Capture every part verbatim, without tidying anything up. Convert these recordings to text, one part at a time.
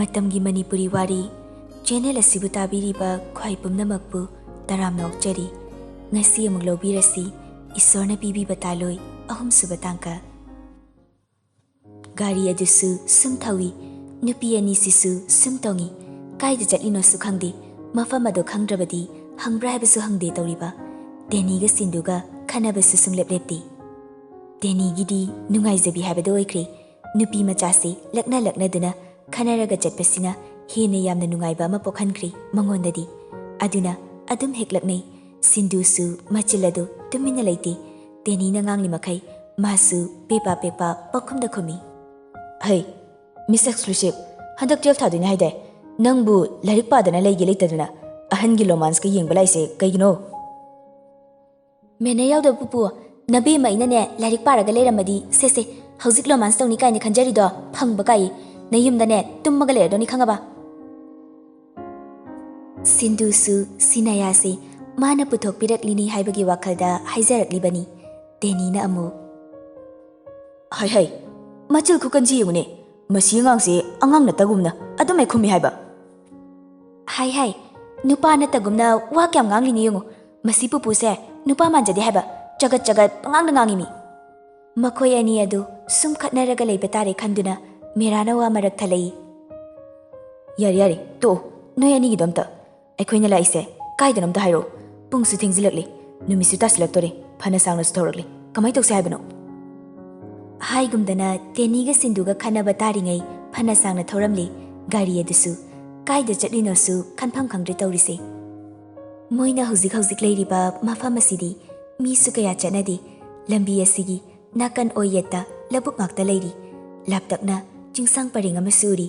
ꯃꯇꯝꯒꯤ ꯃꯅꯤꯄꯨꯔꯤ ꯋꯥꯔꯤ ꯆꯦꯅꯦꯜ ꯑꯁꯤꯕꯨ ꯇꯥꯕꯤꯔꯤꯕ ꯈ꯭ꯋꯥꯏ ꯄꯨꯝꯅꯃꯛꯄꯨ ꯇꯔꯥꯝꯅ ꯑꯣꯛꯆꯔꯤ꯫ ꯉꯁꯤ ꯑꯃꯨꯛ ꯂꯧꯕꯤꯔꯁꯤ ꯏꯁꯣꯔꯅ ꯄꯤꯕꯤꯕ ꯇꯥꯂꯣꯏ ꯑꯍꯨꯝꯁꯨꯕ ꯇꯥꯡꯀꯛ꯫ ꯒꯥꯔꯤ ꯑꯗꯨꯁꯨ ꯁꯨꯝ ꯊꯧꯏ, ꯅꯨꯄꯤ ꯑꯅꯤꯁꯤꯁꯨ ꯁꯨꯝ ꯇꯣꯡꯏ꯫ ꯀꯥꯏꯗ ꯆꯠꯂꯤꯅꯣꯁꯨ ꯈꯪꯗꯦ, ꯃꯐꯝ ꯑꯗꯨ ꯈꯪꯗ꯭ꯔꯕꯗꯤ ꯍꯪꯕ꯭ꯔꯥ ꯍꯥꯏꯕꯁꯨ ꯍꯪꯗꯦ ꯇꯧꯔꯤꯕ꯫ ꯗꯦꯅꯤꯒ ꯁꯤꯟꯗꯨꯒ ꯈꯟꯅꯕꯁꯨ ꯁꯨꯡꯂꯦꯞ ꯂꯦꯞꯇꯦ꯫ ꯗꯦꯅꯤꯒꯤꯗꯤ ꯅꯨꯡꯉꯥꯏꯖꯕꯤ ꯍꯥꯏꯕꯗꯨ ꯑꯣꯏꯈ꯭ꯔꯦ꯫ ꯅꯨꯄꯤ ꯃꯆꯥꯁꯤ ꯂꯛꯅ ꯂꯛꯅꯗꯨꯅ ꯈꯟꯅꯔꯒ ꯆꯠꯄꯁꯤꯅ ꯍꯦꯟꯅ ꯌꯥꯝꯅ ꯅꯨꯡꯉꯥꯏꯕ ꯑꯃ ꯄꯣꯛꯍꯟꯈ꯭ꯔꯦ ꯃꯉꯣꯟꯗꯗꯤ꯫ ꯑꯗꯨꯅ ꯑꯗꯨꯝ ꯍꯦꯛ ꯂꯛꯅꯩ꯫ ꯁꯤꯟꯗꯨꯁꯨ ꯃꯆꯤꯜ ꯑꯗꯨ ꯇꯨꯃꯤꯟꯅ ꯂꯩꯇꯦ꯫ ꯗꯦꯅꯤꯅ ꯉꯥꯡꯂꯤ ꯃꯈꯩ ꯃꯥꯁꯨ ꯄꯦꯄꯥ ꯄꯦꯄꯥ ꯄꯪꯈꯨꯝꯗ ꯈꯨꯝꯃꯤ꯫ "ꯍꯩ, ꯃꯤꯁ ꯑꯦꯛꯁꯀ꯭ꯂꯨꯁꯤꯞ, ꯍꯟꯗꯛ ꯇꯨꯌꯦꯜꯐ ꯊꯥꯗꯣꯏꯅꯦ ꯍꯥꯏꯗꯥꯏ? ꯅꯪꯕꯨ ꯂꯥꯏꯔꯤꯛ ꯄꯥꯗꯅ ꯂꯩꯒꯦ ꯂꯩꯇꯗꯅ ꯑꯍꯟꯒꯤ ꯂꯣꯃꯥꯟꯁꯀ ꯌꯦꯡꯕ ꯂꯥꯛꯏꯁꯦ ꯀꯩꯒꯤꯅꯣ?" "ꯃꯦꯅꯔ ꯌꯥꯎꯗꯕ ꯄꯨꯄꯨ, ꯅꯕꯦꯝꯃ ꯑꯩꯅꯅꯦ ꯂꯥꯏꯔꯤꯛ ꯄꯥꯔꯒ ꯂꯩꯔꯝꯃꯗꯤ ꯁꯦ ꯁꯦ, ꯍꯧꯖꯤꯛ ꯂꯣꯃꯥꯟꯁ ꯇꯧꯅꯤ ꯀꯥꯏꯅ ꯈꯟꯖꯔꯤꯗꯣ ꯐꯪꯕ ꯀꯥꯏ꯫ ꯅꯌꯨꯝꯗꯅꯦ ꯇꯨꯝꯃꯒ ꯂꯩꯔꯗꯣꯏꯅꯤ ꯈꯪꯉꯕ?" ꯁꯤꯟꯗꯨꯁꯨ ꯁꯤꯅꯌꯥꯁꯤ ꯃꯥꯅ ꯄꯨꯊꯣꯛꯄꯤꯔꯛꯂꯤꯅꯤ ꯍꯥꯏꯕꯒꯤ ꯋꯥꯈꯜꯗ ꯍꯥꯏꯖꯔꯛꯂꯤꯕꯅꯤ꯫ ꯗꯦꯅꯤꯅ ꯑꯃꯨꯛ, "ꯍꯥꯏ ꯍꯥꯏ, ꯃꯆꯤꯜ ꯈꯨꯀꯟꯁꯤ ꯌꯦꯡꯉꯨꯅꯦ, ꯃꯁꯤ ꯑꯉꯥꯡꯁꯦ ꯑꯉꯥꯡ ꯅꯠꯇꯒꯨꯝꯅ ꯑꯗꯨꯝ ꯍꯦꯛ ꯈꯨꯝꯃꯤ ꯍꯥꯏꯕ꯫ ꯍꯥꯏ ꯍꯥꯏ, ꯅꯨꯄꯥ ꯅꯠꯇꯒꯨꯝꯅ ꯋꯥ ꯀꯌꯥꯝ ꯉꯥꯡꯂꯤꯅꯤ ꯌꯦꯡꯉꯨ, ꯃꯁꯤ ꯄꯨꯄꯨꯁꯦ ꯅꯨꯄꯥ ꯃꯥꯟꯖꯗꯦ ꯍꯥꯏꯕ, ꯆꯒꯠ ꯆꯒꯠ ꯄꯉꯥꯡꯗ ꯉꯥꯡꯉꯤ ꯃꯤ꯫" ꯃꯈꯣꯏ ꯑꯅꯤ ꯑꯗꯨ ꯁꯨꯝ ꯈꯠꯅꯔꯒ ꯂꯩꯕ ꯇꯥꯔꯦ ꯈꯟꯗꯨꯅ ꯃꯦꯔꯥꯅ ꯋꯥ ꯃꯔꯛ ꯊꯠꯂꯛꯏ꯫ "ꯌꯥꯔꯦ ꯌꯥꯔꯦ, ꯇꯣꯛꯑꯣ, ꯅꯣꯏ ꯑꯅꯤꯒꯤꯗꯣ ꯑꯝꯇ꯫ ꯑꯩꯈꯣꯏꯅ ꯂꯥꯛꯏꯁꯦ ꯀꯥꯏꯗꯅꯣ ꯑꯝꯇ ꯍꯥꯏꯔꯛꯑꯣ꯫ ꯄꯨꯡꯁꯨ ꯊꯦꯡꯖꯤꯜꯂꯛꯂꯦ, ꯅꯨꯃꯤꯠꯁꯨ ꯇꯥꯁꯤꯜꯂꯛꯇꯣꯔꯦ, ꯐꯅ ꯁꯥꯡꯅꯁꯨ ꯊꯧꯔꯛꯂꯦ꯫ ꯀꯃꯥꯏ ꯇꯧꯁꯦ ꯍꯥꯏꯕꯅꯣ?" ꯍꯥꯏꯒꯨꯝꯗꯅ ꯗꯦꯅꯤꯒ ꯁꯤꯟꯗꯨꯒ ꯈꯟꯅꯕ ꯇꯥꯔꯤꯉꯩ ꯐꯅ ꯁꯥꯡꯅ ꯊꯧꯔꯝꯂꯦ ꯒꯥꯔꯤ ꯑꯗꯨꯁꯨ꯫ ꯀꯥꯏꯗ ꯆꯠꯂꯤꯅꯣꯁꯨ ꯈꯟꯐꯝ ꯈꯪꯗ꯭ꯔꯦ ꯇꯧꯔꯤꯁꯦ꯫ ꯃꯣꯏꯅ ꯍꯧꯖꯤꯛ ꯍꯧꯖꯤꯛ ꯂꯩꯔꯤꯕ ꯃꯐꯝ ꯑꯁꯤꯗꯤ ꯃꯤꯁꯨ ꯀꯌꯥ ꯆꯠꯅꯗꯦ꯫ ꯂꯝꯕꯤ ꯑꯁꯤꯒꯤ ꯅꯥꯀꯟ ꯑꯣꯏ ꯌꯦꯠꯇ ꯂꯧꯕꯨꯛ ꯉꯥꯛꯇ ꯂꯩꯔꯤ꯫ ꯂꯥꯞꯇꯛꯅ ꯆꯤꯡꯁꯥꯡ ꯄꯔꯦꯡ ꯑꯃꯁꯨ ꯎꯔꯤ꯫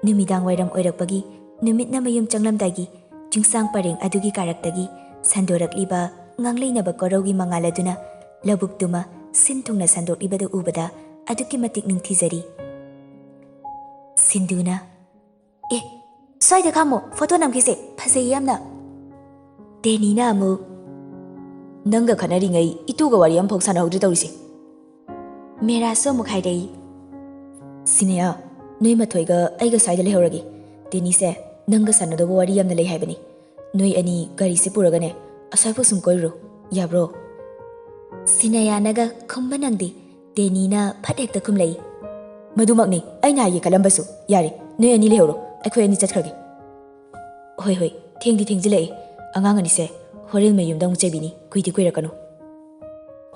ꯅꯨꯃꯤꯗꯥꯡ ꯋꯥꯏꯔꯝ ꯑꯣꯏꯔꯛꯄꯒꯤ ꯅꯨꯃꯤꯠꯅ ꯃꯌꯨꯝ ꯆꯪꯂꯝꯗꯥꯏꯒꯤ ꯆꯤꯡꯁꯥꯡ ꯄꯔꯦꯡ ꯑꯗꯨꯒꯤ ꯀꯥꯔꯛꯇꯒꯤ ꯁꯟꯗꯣꯔꯛꯂꯤꯕ ꯉꯥꯡꯂꯩꯅꯕ ꯀꯣꯔꯧꯒꯤ ꯃꯉꯥꯜ ꯑꯗꯨꯅ ꯂꯧꯕꯨꯛꯇꯨꯃ ꯁꯤꯟ ꯊꯨꯡꯅ ꯁꯟꯗꯣꯛꯂꯤꯕꯗꯨ ꯎꯕꯗ ꯑꯗꯨꯛꯀꯤ ꯃꯇꯤꯛ ꯅꯤꯡꯊꯤꯖꯔꯤ꯫ ꯁꯤꯟꯗꯨꯅ, "ꯑꯦ, ꯁ꯭ꯋꯥꯏꯗ ꯈꯥꯝꯃꯣ, ꯐꯣꯇꯣ ꯅꯝꯈꯤꯁꯦ, ꯐꯖꯩ ꯌꯥꯝꯅ꯫" ꯗꯦꯅꯤꯅ ꯑꯃꯨꯛ, "ꯅꯪꯒ ꯈꯠꯅꯔꯤꯉꯩ ꯏꯇꯨꯒ ꯋꯥꯔꯤ ꯑꯃꯐꯥꯎ ꯁꯥꯟꯅꯍꯧꯗ꯭ꯔꯦ ꯇꯧꯔꯤꯁꯦ꯫" ꯃꯦꯔꯥꯁꯨ ꯑꯃꯨꯛ ꯍꯥꯏꯔꯛꯏ꯫ "ꯁꯤꯅꯦꯌꯥ, ꯅꯣꯏ ꯃꯊꯣꯏꯒ ꯑꯩꯒ ꯁ꯭ꯋꯥꯏꯗ ꯂꯩꯍꯧꯔꯒꯦ꯫ ꯇꯦꯅꯤꯁꯦ ꯅꯪꯒ ꯁꯥꯟꯅꯗꯧꯕ ꯋꯥꯔꯤ ꯌꯥꯝꯅ ꯂꯩ ꯍꯥꯏꯕꯅꯤ꯫ ꯅꯣꯏ ꯑꯅꯤ ꯒꯥꯔꯤꯁꯦ ꯄꯨꯔꯒꯅꯦ ꯑꯁ꯭ꯋꯥꯏꯐꯥꯎ ꯁꯨꯝ ꯀꯣꯏꯔꯨꯔꯣ, ꯌꯥꯕ꯭ꯔꯣ? ꯁꯤꯅꯌꯥꯅꯒ ꯈꯨꯝꯕ ꯅꯪꯗꯦ꯫ ꯇꯦꯅꯤꯅ ꯐꯠ ꯍꯦꯛꯇ ꯈꯨꯝꯂꯛꯏ꯫ ꯃꯗꯨꯃꯛꯅꯤ ꯑꯩꯅ ꯍꯥꯏꯒꯦ ꯈꯜꯂꯝꯕꯁꯨ꯫ ꯌꯥꯔꯦ, ꯅꯣꯏ ꯑꯅꯤ ꯂꯩꯍꯧꯔꯣ, ꯑꯩꯈꯣꯏ ꯑꯅꯤ ꯆꯠꯈ꯭ꯔꯒꯦ꯫ ꯍꯣꯏ ꯍꯣꯏ, ꯊꯦꯡꯗꯤ ꯊꯦꯡꯖꯤꯜꯂꯛꯑꯦ꯫ ꯑꯉꯥꯡ ꯑꯅꯤꯁꯦ ꯍꯣꯔꯦꯟ ꯃꯌꯨꯝꯗ ꯑꯃꯨꯛ ꯆꯩꯕꯤꯅꯤ, ꯀꯨꯏꯗꯤ ꯀꯨꯏꯔꯛꯀꯅꯨ꯫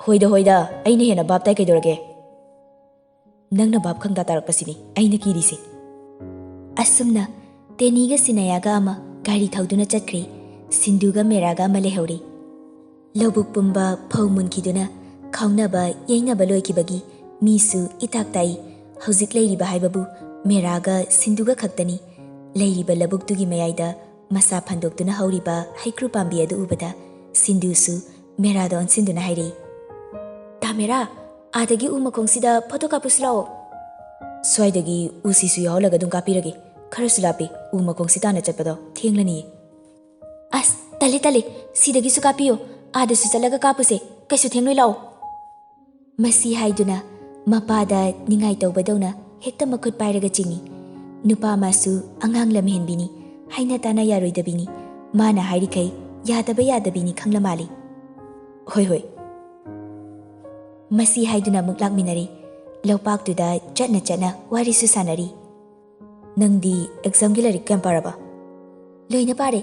ꯍꯣꯏꯗ ꯍꯣꯏꯗ, ꯑꯩꯅ ꯍꯦꯟꯅ ꯚꯥꯞ ꯇꯥꯏ ꯀꯩꯗꯧꯔꯒꯦ? ꯅꯪꯅ ꯚꯥꯞ ꯈꯪꯗ ꯇꯥꯔꯛꯄꯁꯤꯅꯤ ꯑꯩꯅ ꯀꯤꯔꯤꯁꯦ꯫ ꯑꯁꯨꯝꯅ ꯇꯦꯅꯤꯒ ꯁꯤꯅꯌꯥꯒ ꯑꯃ ꯒꯥꯔꯤ ꯊꯧꯗꯨꯅ ꯆꯠꯈ꯭ꯔꯦ꯫ ꯁꯤꯟꯗꯨꯒ ꯃꯦꯔꯥꯒ ꯑꯃ ꯂꯩꯍꯧꯔꯦ꯫ ꯂꯧꯕꯨꯛ ꯄꯨꯝꯕ ꯐꯧ ꯃꯨꯟꯈꯤꯗꯨꯅ ꯈꯥꯎꯅꯕ ꯌꯩꯅꯕ ꯂꯣꯏꯈꯤꯕꯒꯤ ꯃꯤꯁꯨ ꯏꯇꯥꯛ ꯇꯥꯛꯏ꯫ ꯍꯧꯖꯤꯛ ꯂꯩꯔꯤꯕ ꯍꯥꯏꯕꯕꯨ ꯃꯦꯔꯥꯒ ꯁꯤꯟꯗꯨꯒ ꯈꯛꯇꯅꯤ꯫ ꯂꯩꯔꯤꯕ ꯂꯧꯕꯨꯛꯇꯨꯒꯤ ꯃꯌꯥꯏꯗ ꯃꯁꯥ ꯐꯟꯗꯣꯛꯇꯨꯅ ꯍꯧꯔꯤꯕ ꯍꯩꯀ꯭ꯔꯨ ꯄꯥꯝꯕꯤ ꯑꯗꯨ ꯎꯕꯗ ꯁꯤꯟꯗꯨꯁꯨ ꯃꯦꯔꯥꯗ ꯑꯣꯟꯁꯤꯟꯗꯨꯅ ꯍꯥꯏꯔꯛꯏ, "ꯇꯥ ꯃꯦꯔꯥ, ꯑꯥꯗꯒꯤ ꯎ ꯃꯈꯣꯡꯁꯤꯗ ꯐꯣꯇꯣ ꯀꯥꯞꯄꯨꯁꯤ ꯂꯥꯛꯑꯣ꯫" "ꯁ꯭ꯋꯥꯏꯗꯒꯤ ꯎꯁꯤꯁꯨ ꯌꯥꯎꯍꯜꯂꯒ ꯑꯗꯨꯝ ꯀꯥꯞꯄꯤꯔꯒꯦ꯫ ꯈꯔꯁꯨ ꯂꯥꯞꯄꯤ, ꯎ ꯃꯈꯣꯡꯁꯤ ꯇꯥꯅ ꯆꯠꯄꯗꯣ ꯊꯦꯡꯂꯅꯤꯌꯦ꯫" "ꯑꯁ, ꯇꯜꯂꯦ ꯇꯜꯂꯦ, ꯁꯤꯗꯒꯤꯁꯨ ꯀꯥꯞꯄꯤꯌꯣ, ꯑꯥꯗꯁꯨ ꯆꯠꯂꯒ ꯀꯥꯞꯄꯨꯁꯦ, ꯀꯩꯁꯨ ꯊꯦꯡꯂꯣꯏ ꯂꯥꯛꯑꯣ꯫" ꯃꯁꯤ ꯍꯥꯏꯗꯨꯅ ꯃꯄꯥꯗ ꯅꯤꯡꯉꯥꯏ ꯇꯧꯕꯗꯧꯅ ꯍꯦꯛꯇ ꯃꯈꯨꯠ ꯄꯥꯏꯔꯒ ꯆꯤꯡꯏ꯫ ꯅꯨꯄꯥ ꯃꯥꯁꯨ ꯑꯉꯥꯡ ꯂꯝꯍꯦꯟꯕꯤꯅꯤ, ꯍꯥꯏꯅ ꯇꯥꯅ ꯌꯥꯔꯣꯏꯗꯕꯤꯅꯤ꯫ ꯃꯥꯅ ꯍꯥꯏꯔꯤꯈꯩ ꯌꯥꯗꯕ ꯌꯥꯗꯕꯤꯅꯤ ꯈꯪꯂ ꯃꯥꯜꯂꯤ꯫ "ꯍꯣꯏ ꯍꯣꯏ꯫" ꯃꯁꯤ ꯍꯥꯏꯗꯨꯅ ꯑꯃꯨꯛ ꯂꯥꯛꯃꯤꯟꯅꯔꯤ꯫ ꯂꯧꯄꯥꯛꯇꯨꯗ ꯆꯠꯅ ꯆꯠꯅ ꯋꯥꯔꯤꯁꯨ ꯁꯥꯟꯅꯔꯤ꯫ "ꯅꯪꯗꯤ ꯑꯦꯛꯖꯥꯝꯒꯤ ꯂꯥꯏꯔꯤꯛ ꯀꯌꯥꯝ ꯄꯥꯔꯕ?" "ꯂꯣꯏꯅ ꯄꯥꯔꯦ꯫"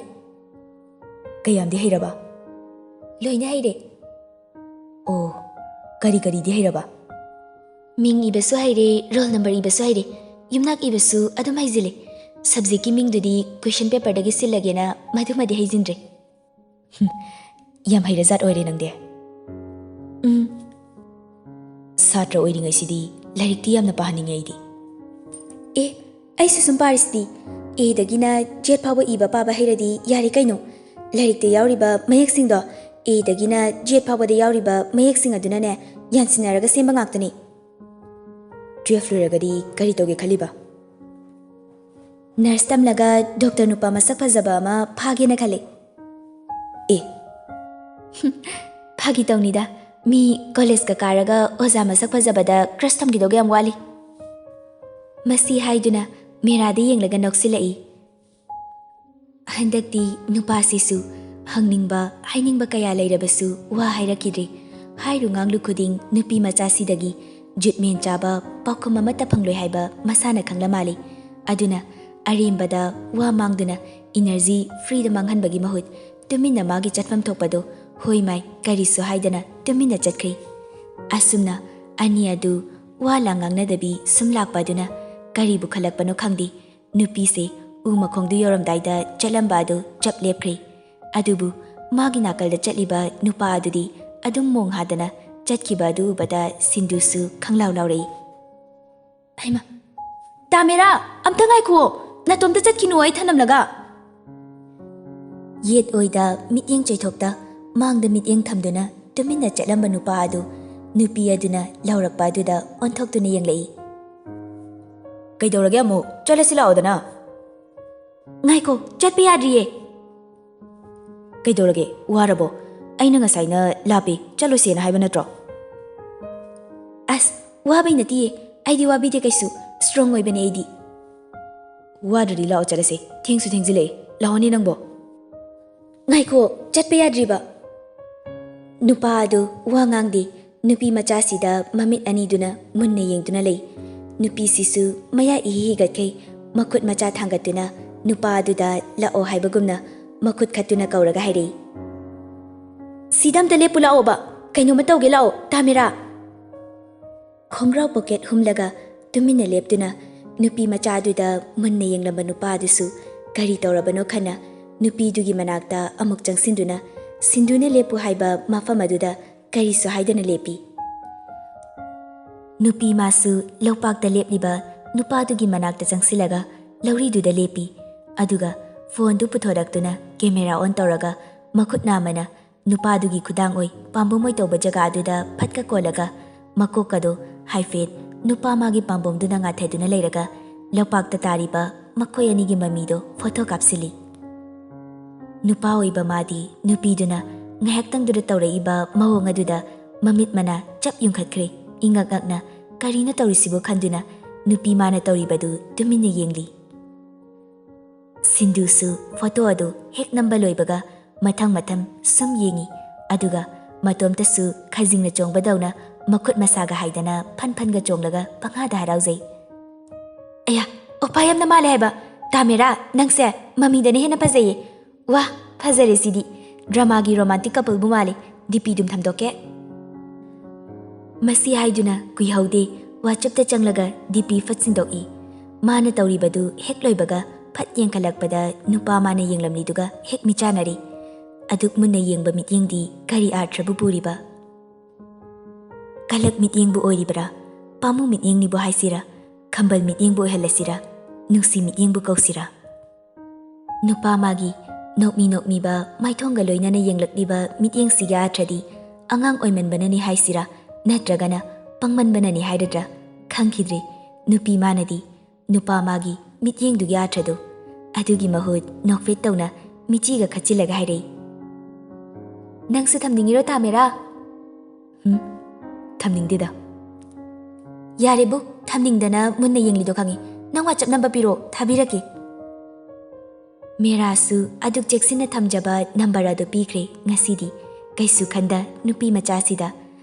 "ꯀꯌꯥꯝꯗꯤ ꯍꯩꯔꯕ?" "ꯂꯣꯏꯅ ꯍꯩꯔꯦ꯫" "ꯑꯣ, ꯀꯔꯤ ꯀꯔꯤꯗꯤ ꯍꯩꯔꯕ?" "ꯃꯤꯡ ꯏꯕꯁꯨ ꯍꯩꯔꯦ, ꯔꯣꯜ ꯅꯝꯕꯔ ꯏꯕꯁꯨ ꯍꯩꯔꯦ, ꯌꯨꯝꯅꯥꯛ ꯏꯕꯁꯨ ꯑꯗꯨꯝ ꯍꯩꯖꯤꯜꯂꯦ꯫ ꯁꯕꯖꯦꯛꯀꯤ ꯃꯤꯡꯗꯨꯗꯤ ꯀꯣꯏꯁꯟ ꯄꯦꯄꯔꯗꯒꯤ ꯁꯤꯜꯂꯒꯦꯅ ꯃꯗꯨꯃꯗꯤ ꯍꯩꯖꯤꯟꯗ꯭ꯔꯦ꯫" "ꯌꯥꯝ ꯍꯩꯔꯖꯥꯠ ꯑꯣꯏꯔꯦ ꯅꯪꯗꯤ꯫" "ꯎꯝ꯫" "ꯁꯥꯇ꯭ꯔ ꯑꯣꯏꯔꯤꯉꯩꯁꯤꯗꯤ ꯂꯥꯏꯔꯤꯛꯇꯤ ꯌꯥꯝꯅ ꯄꯥꯍꯟꯅꯤꯡꯉꯦ ꯑꯩꯗꯤ꯫" "ꯑꯦ, ꯑꯩꯁꯨ ꯁꯨꯝ ꯄꯥꯔꯤꯁꯤꯗꯤ꯫ ꯑꯦꯗꯒꯤꯅ ꯖꯦꯠ ꯐꯥꯎꯕ ꯏꯕ ꯄꯥꯕ ꯍꯩꯔꯗꯤ ꯌꯥꯔꯦ ꯀꯩꯅꯣ꯫ ꯂꯥꯏꯔꯤꯛꯇ ꯌꯥꯎꯔꯤꯕ ꯃꯌꯦꯛꯁꯤꯡꯗꯣ, ꯑꯦꯗꯒꯤꯅ ꯖꯦꯠ ꯐꯥꯎꯕꯗ ꯌꯥꯎꯔꯤꯕ ꯃꯌꯦꯛꯁꯤꯡ ꯑꯗꯨꯅꯅꯦ ꯌꯥꯟꯁꯤꯟꯅꯔꯒ ꯁꯦꯝꯕ ꯉꯥꯛꯇꯅꯤ꯫" "ꯇꯨꯌꯦꯜꯐ ꯂꯣꯏꯔꯒꯗꯤ ꯀꯔꯤ ꯇꯧꯒꯦ ꯈꯜꯂꯤꯕ?" "ꯅꯔꯁ ꯇꯝꯂꯒ ꯗꯣꯛꯇꯔ ꯅꯨꯄꯥ ꯃꯁꯛ ꯐꯖꯕ ꯑꯃ ꯐꯥꯒꯦꯅ ꯈꯜꯂꯦ꯫" "ꯑꯦ꯫" "ꯐꯥꯒꯤ ꯇꯧꯅꯤꯗ, ꯃꯤ ꯀꯣꯂꯦꯖꯀ ꯀꯥꯔꯒ ꯑꯣꯖꯥ ꯃꯁꯛ ꯐꯖꯕꯗ ꯀ꯭ꯔꯁ ꯊꯝꯈꯤꯗꯧꯒ ꯌꯥꯝ ꯋꯥꯠꯂꯤ꯫" ꯃꯁꯤ ꯍꯥꯏꯗꯨꯅ ꯃꯦꯔꯥꯗ ꯌꯦꯡꯂꯒ ꯅꯣꯛꯁꯤꯜꯂꯛꯏ꯫ ꯍꯟꯗꯛꯇꯤ ꯅꯨꯄꯥꯁꯤꯁꯨ ꯍꯪꯅꯤꯡꯕ, ꯍꯥꯏꯅꯤꯡꯕ ꯀꯌꯥ ꯂꯩꯔꯕꯁꯨ ꯋꯥ ꯍꯥꯏꯔꯛꯈꯤꯗ꯭ꯔꯦ꯫ ꯍꯥꯏꯔꯨ ꯉꯥꯡꯂꯨ ꯈꯨꯗꯤꯡ ꯅꯨꯄꯤ ꯃꯆꯥꯁꯤꯗꯒꯤ ꯖꯨꯠꯃꯦꯟ ꯆꯥꯕ ꯄꯥꯎꯈꯨꯝ ꯑꯃꯠꯇ ꯐꯪꯂꯣꯏ ꯍꯥꯏꯕ ꯃꯁꯥꯅ ꯈꯪꯂ ꯃꯥꯜꯂꯤ꯫ ꯑꯗꯨꯅ ꯑꯔꯦꯝꯕꯗ ꯋꯥ ꯃꯥꯡꯗꯨꯅ energy freeꯗ ꯃꯥꯡꯍꯟꯕꯒꯤ ꯃꯍꯨꯠ ꯇꯨꯃꯤꯟꯅ ꯃꯥꯒꯤ ꯆꯠꯐꯝ ꯊꯣꯛꯄꯗꯣ ꯍꯣꯏ ꯃꯥꯏ ꯀꯔꯤꯁꯨ ꯍꯥꯏꯗꯅ ꯇꯨꯃꯤꯟꯅ ꯆꯠꯈ꯭ꯔꯦ꯫ ꯑꯁꯨꯝꯅ ꯑꯅꯤ ꯑꯗꯨ ꯋꯥ ꯂꯥꯡ ꯉꯥꯡꯅꯗꯕꯤ ꯁꯨꯝ ꯂꯥꯛꯄ ꯑꯗꯨꯅ ꯀꯔꯤꯕꯨ ꯈꯜꯂꯛꯄꯅꯣ ꯈꯪꯗꯦ, ꯅꯨꯄꯤꯁꯦ ꯎ ꯃꯈꯣꯡꯗꯨ ꯌꯧꯔꯝꯗꯥꯏꯗ ꯆꯠꯂꯝꯕ ꯑꯗꯨ ꯆꯞ ꯂꯦꯞꯈ꯭ꯔꯦ꯫ ꯑꯗꯨꯕꯨ ꯃꯥꯒꯤ ꯅꯥꯀꯜꯗ ꯆꯠꯂꯤꯕ ꯅꯨꯄꯥ ꯑꯗꯨꯗꯤ ꯑꯗꯨꯝ ꯃꯣꯡ ꯍꯥꯗꯅ ꯆꯠꯈꯤꯕ ꯑꯗꯨ ꯎꯕꯗ ꯁꯤꯟꯗꯨꯁꯨ ꯈꯪꯂꯥꯎ ꯂꯥꯎꯔꯛꯏ꯫ "ꯍꯩꯃꯥ, ꯇꯥꯃꯦꯔꯥ, ꯑꯝꯇ ꯉꯥꯏꯈꯨꯑꯣ, ꯅꯇꯣꯝꯇ ꯆꯠꯈꯤꯅꯨ, ꯑꯩ ꯊꯅꯝꯂꯒ꯫" ꯌꯦꯠ ꯑꯣꯏꯗ ꯃꯤꯠꯌꯦꯡ ꯆꯣꯏꯊꯣꯛꯇ ꯃꯥꯡꯗ ꯃꯤꯠꯌꯦꯡ ꯊꯝꯗꯨꯅ ꯇꯨꯃꯤꯟꯅ ꯆꯠꯂꯝꯕ ꯅꯨꯄꯥ ꯑꯗꯨ ꯅꯨꯄꯤ ꯑꯗꯨꯅ ꯂꯥꯎꯔꯛꯄ ꯑꯗꯨꯗ ꯑꯣꯟꯊꯣꯛꯇꯨꯅ ꯌꯦꯡꯂꯛꯏ꯫ "ꯀꯩꯗꯧꯔꯒꯦ ꯑꯃꯨꯛ? ꯆꯠꯂꯁꯤ ꯂꯥꯛꯑꯣꯗꯅ꯫" "ꯉꯥꯏꯈꯣ, ꯆꯠꯄ ꯌꯥꯗ꯭ꯔꯤꯌꯦ꯫" "ꯀꯩꯗꯧꯔꯒꯦ? ꯋꯥꯔꯕꯣ? ꯑꯩꯅ ꯉꯁꯥꯏꯅ ꯂꯥꯞꯄꯦ, ꯆꯠꯂꯣꯏꯁꯦꯅ ꯍꯥꯏꯕ ꯅꯠꯇ꯭ꯔꯣ?" "ꯑꯁ, ꯋꯥꯕꯩ ꯅꯠꯇꯤꯌꯦ, ꯑꯩꯗꯤ ꯋꯥꯕꯤꯗꯦ ꯀꯩꯁꯨ, strong ꯑꯣꯏꯕꯅꯦ ꯑꯩꯗꯤ꯫" "ꯋꯥꯗ꯭ꯔꯗꯤ ꯂꯥꯛꯑꯣ ꯆꯠꯂꯁꯦ, ꯊꯦꯡꯁꯨ ꯊꯦꯡꯖꯤꯜꯂꯛꯑꯦ, ꯂꯥꯛꯑꯣꯅꯦ ꯅꯪꯕꯣ꯫" "ꯉꯥꯏꯈꯣ, ꯆꯠꯄ ꯌꯥꯗ꯭ꯔꯤꯕ꯫" ꯅꯨꯄꯥ ꯑꯗꯨ ꯋꯥ ꯉꯥꯡꯗꯦ, ꯅꯨꯄꯤ ꯃꯆꯥꯁꯤꯗ ꯃꯃꯤꯠ ꯑꯅꯤꯗꯨꯅ ꯃꯨꯟꯅ ꯌꯦꯡꯗꯨꯅ ꯂꯩ꯫ ꯅꯨꯄꯤꯁꯤꯁꯨ ꯃꯌꯥ ꯏꯍꯤ ꯍꯤꯒꯠꯈꯩ ꯃꯈꯨꯠ ꯃꯆꯥ ꯊꯥꯡꯒꯠꯇꯨꯅ ꯅꯨꯄꯥ ꯑꯗꯨꯗ ꯂꯥꯛꯑꯣ ꯍꯥꯏꯕꯒꯨꯝꯅ ꯃꯈꯨꯠ ꯈꯠꯇꯨꯅ ꯀꯧꯔꯒ ꯍꯥꯏꯔꯛꯏ꯫ "ꯁꯤꯗ ꯑꯝꯇ ꯂꯦꯞꯄꯨ ꯂꯥꯛꯑꯣꯕ, ꯀꯩꯅꯣꯝꯃ ꯇꯧꯒꯦ ꯂꯥꯛꯑꯣ, ꯇꯥꯃꯤꯔꯥ꯫" ꯈꯣꯡꯒ꯭ꯔꯥꯎ ꯄꯣꯀꯦꯠ ꯍꯨꯝꯂꯒ ꯇꯨꯃꯤꯟꯅ ꯂꯦꯞꯇꯨꯅ ꯅꯨꯄꯤ ꯃꯆꯥꯗꯨꯗ ꯃꯨꯟꯅ ꯌꯦꯡꯂꯝꯕ ꯅꯨꯄꯥꯗꯨꯁꯨ ꯀꯔꯤ ꯇꯧꯔꯕꯅꯣ ꯈꯟꯅ ꯅꯨꯄꯤꯗꯨꯒꯤ ꯃꯅꯥꯛꯇ ꯑꯃꯨꯛ ꯆꯪꯁꯤꯟꯗꯨꯅ ꯁꯤꯟꯗꯨꯅ ꯂꯦꯞꯄꯨ ꯍꯥꯏꯕ ꯃꯐꯝ ꯑꯗꯨꯗ ꯀꯔꯤꯁꯨ ꯍꯥꯏꯗꯅ ꯂꯦꯞꯄꯤ꯫ ꯅꯨꯄꯤ ꯃꯥꯁꯨ ꯂꯧꯄꯥꯛꯇ ꯂꯦꯞꯂꯤꯕ ꯅꯨꯄꯥꯗꯨꯒꯤ ꯃꯅꯥꯛꯇ ꯆꯪꯁꯤꯜꯂꯒ ꯂꯧꯔꯤꯗꯨꯗ ꯂꯦꯞꯄꯤ꯫ ꯑꯗꯨꯒ ꯐꯣꯟꯗꯨ ꯄꯨꯊꯣꯔꯛꯇꯨꯅ camera on ꯇꯧꯔꯒ ꯃꯈꯨꯠ ꯅꯥꯝꯃꯅ ꯅꯨꯄꯥꯗꯨꯒꯤ ꯈꯨꯗꯥꯡ ꯑꯣꯏ ꯄꯥꯝꯕꯣꯝ ꯑꯣꯏ ꯇꯧꯕ ꯖꯒꯥ ꯑꯗꯨꯗ ꯐꯠꯀ ꯀꯣꯜꯂꯒ ꯃꯀꯣꯛꯀꯗꯣ ꯍꯥꯏꯐꯦꯠ ꯅꯨꯄꯥ ꯃꯥꯒꯤ ꯄꯥꯝꯕꯣꯝꯗꯨꯅ ꯉꯥꯊꯗꯨꯅ ꯂꯩꯔꯒ ꯂꯧꯄꯥꯛꯇ ꯇꯥꯔꯤꯕ ꯃꯈꯣꯏ ꯑꯅꯤꯒꯤ ꯃꯃꯤꯗꯣ ꯐꯣꯇꯣ ꯀꯥꯞꯁꯤꯜꯂꯤ꯫ ꯅꯨꯄꯥ ꯑꯣꯏꯕ ꯃꯥꯗꯤ ꯅꯨꯄꯤꯗꯨꯅ ꯉꯥꯏꯍꯥꯛꯇꯪꯗꯨꯗ ꯇꯧꯔꯛꯏꯕ ꯃꯑꯣꯡ ꯑꯗꯨꯗ ꯃꯃꯤꯠ ꯃꯅꯥ ꯆꯞ ꯌꯨꯡꯈꯠꯈ꯭ꯔꯦ꯫ ꯏꯉꯛ ꯉꯛꯅ ꯀꯔꯤꯅꯣ ꯇꯧꯔꯤꯁꯤꯕꯨ ꯈꯟꯗꯨꯅ ꯅꯨꯄꯤ ꯃꯥꯅ ꯇꯧꯔꯤꯕꯗꯨ ꯇꯨꯃꯤꯟꯅ ꯌꯦꯡꯂꯤ꯫ ꯁꯤꯟꯗꯨꯁꯨ ꯐꯣꯇꯣ ꯑꯗꯨ ꯍꯦꯛ ꯅꯝꯕ ꯂꯣꯏꯕꯒ ꯃꯊꯪ ꯃꯊꯪ ꯁꯨꯝ ꯌꯦꯡꯉꯤ꯫ ꯑꯗꯨꯒ ꯃꯇꯣꯝꯇꯁꯨ ꯈꯖꯤꯡꯅ ꯆꯣꯡꯕꯗꯧꯅ ꯃꯈꯨꯠ ꯃꯁꯥꯒ ꯍꯥꯏꯗꯅ ꯐꯟ ꯐꯟꯒ ꯆꯣꯡꯂꯒ ꯄꯪꯍꯥꯗ ꯍꯔꯥꯎꯖꯩ꯫ "ꯑꯌꯥ, ꯑꯣꯄꯥ ꯌꯥꯝꯅ ꯃꯥꯜꯂꯦ ꯍꯥꯏꯕ꯫ ꯇꯥꯃꯦꯔꯥ, ꯅꯪꯁꯦ ꯃꯃꯤꯗꯅ ꯍꯦꯟꯅ ꯐꯖꯩꯌꯦ꯫ ꯋꯥ, ꯐꯖꯔꯦ ꯁꯤꯗꯤ꯫ ꯗ꯭ꯔꯃꯥꯒꯤ ꯔꯣꯃꯥꯟꯇꯤꯛ ꯀꯄꯜꯕꯨ ꯃꯥꯜꯂꯤ꯫ ꯗꯤ ꯄꯤ ꯑꯗꯨꯝ ꯊꯝꯗꯣꯛꯀꯦ꯫" ꯃꯁꯤ ꯍꯥꯏꯗꯨꯅ ꯀꯨꯏꯍꯧꯗꯦ, WhatsApp-ꯇ ꯆꯪꯂꯒ ꯗꯤ ꯄꯤ ꯐꯠ ꯁꯤꯟꯗꯣꯛꯏ꯫ ꯃꯥꯅ ꯇꯧꯔꯤꯕꯗꯨ ꯍꯦꯛ ꯂꯣꯏꯕꯒ ꯐꯠ ꯌꯦꯡꯈꯠꯂꯛꯄꯗ ꯅꯨꯄꯥ ꯃꯥꯅ ꯌꯦꯡꯂꯝꯂꯤꯗꯨꯒ ꯍꯦꯛ ꯃꯤꯆꯥꯟꯅꯔꯤ꯫ ꯑꯗꯨꯛ ꯃꯨꯟꯅ ꯌꯦꯡꯕ ꯃꯤꯠꯌꯦꯡꯗꯤ ꯀꯔꯤ ꯑꯥꯔꯊ꯭ꯔꯕꯨ ꯄꯨꯔꯤꯕ? ꯀꯂꯛ ꯃꯤꯠꯌꯦꯡꯕꯨ ꯑꯣꯏꯔꯤꯕ꯭ꯔꯥ? ꯄꯥꯝꯃꯨ ꯃꯤꯠꯌꯦꯡꯅꯤꯕꯨ ꯍꯥꯏꯁꯤꯔꯥ? ꯈꯝꯕꯜ ꯃꯤꯠꯌꯦꯡꯕꯨ ꯑꯣꯏꯍꯜꯂꯁꯤꯔꯥ? ꯅꯨꯡꯁꯤ ꯃꯤꯠꯌꯦꯡꯕꯨ ꯀꯧꯁꯤꯔꯥ? ꯅꯨꯄꯥ ꯃꯥꯒꯤ ꯅꯣꯛꯃꯤ ꯅꯣꯛꯃꯤꯕ ꯃꯥꯏꯊꯣꯡꯒ ꯂꯣꯏꯅꯅ ꯌꯦꯡꯂꯛꯂꯤꯕ ꯃꯤꯠꯌꯦꯡꯁꯤꯒꯤ ꯑꯥꯔꯊ꯭ꯔꯗꯤ ꯑꯉꯥꯡ ꯑꯣꯏꯃꯟꯕꯅꯅꯤ ꯍꯥꯏꯁꯤꯔꯥ, ꯅꯠꯇ꯭ꯔꯒꯅ ꯄꯪꯃꯟꯕꯅꯅꯤ ꯍꯥꯏꯔꯗ꯭ꯔꯥ? ꯈꯪꯈꯤꯗ꯭ꯔꯦ꯫ ꯅꯨꯄꯤ ꯃꯥꯅꯗꯤ ꯅꯨꯄꯥ ꯃꯥꯒꯤ ꯃꯤꯠꯌꯦꯡꯗꯨꯒꯤ ꯑꯥꯔꯊ꯭ꯔꯗꯨ꯫ ꯑꯗꯨꯒꯤ ꯃꯍꯨꯠ ꯅꯣꯛꯐꯦꯠ ꯇꯧꯅ ꯃꯤꯆꯤꯒ ꯈꯠꯆꯤꯜꯂꯒ ꯍꯥꯏꯔꯛꯏ, "ꯅꯪꯁꯨ ꯊꯝꯅꯤꯡꯉꯤꯔꯣ, ꯇꯥꯃꯦꯔꯥ?" "ꯍꯨꯝ, ꯊꯝꯅꯤꯡꯗꯦꯗ꯫" "ꯌꯥꯔꯦꯕꯨ, ꯊꯝꯅꯤꯡꯗꯅ ꯃꯨꯟꯅ ꯌꯦꯡꯂꯤꯗꯣ ꯈꯪꯉꯤ꯫ ꯅꯪ WhatsApp number ꯄꯤꯔꯣ, ꯊꯥꯕꯤꯔꯛꯀꯦ꯫" ꯃꯦꯔꯥꯁꯨ ꯑꯗꯨꯛ ꯆꯦꯛꯁꯤꯟꯅ ꯊꯝꯖꯕ number ꯑꯗꯨ ꯄꯤꯈ꯭ꯔꯦ ꯉꯁꯤꯗꯤ꯫ ꯀꯩꯁꯨ ꯈꯟꯗ ꯅꯨꯄꯤ ꯃꯆꯥꯁꯤꯗ꯫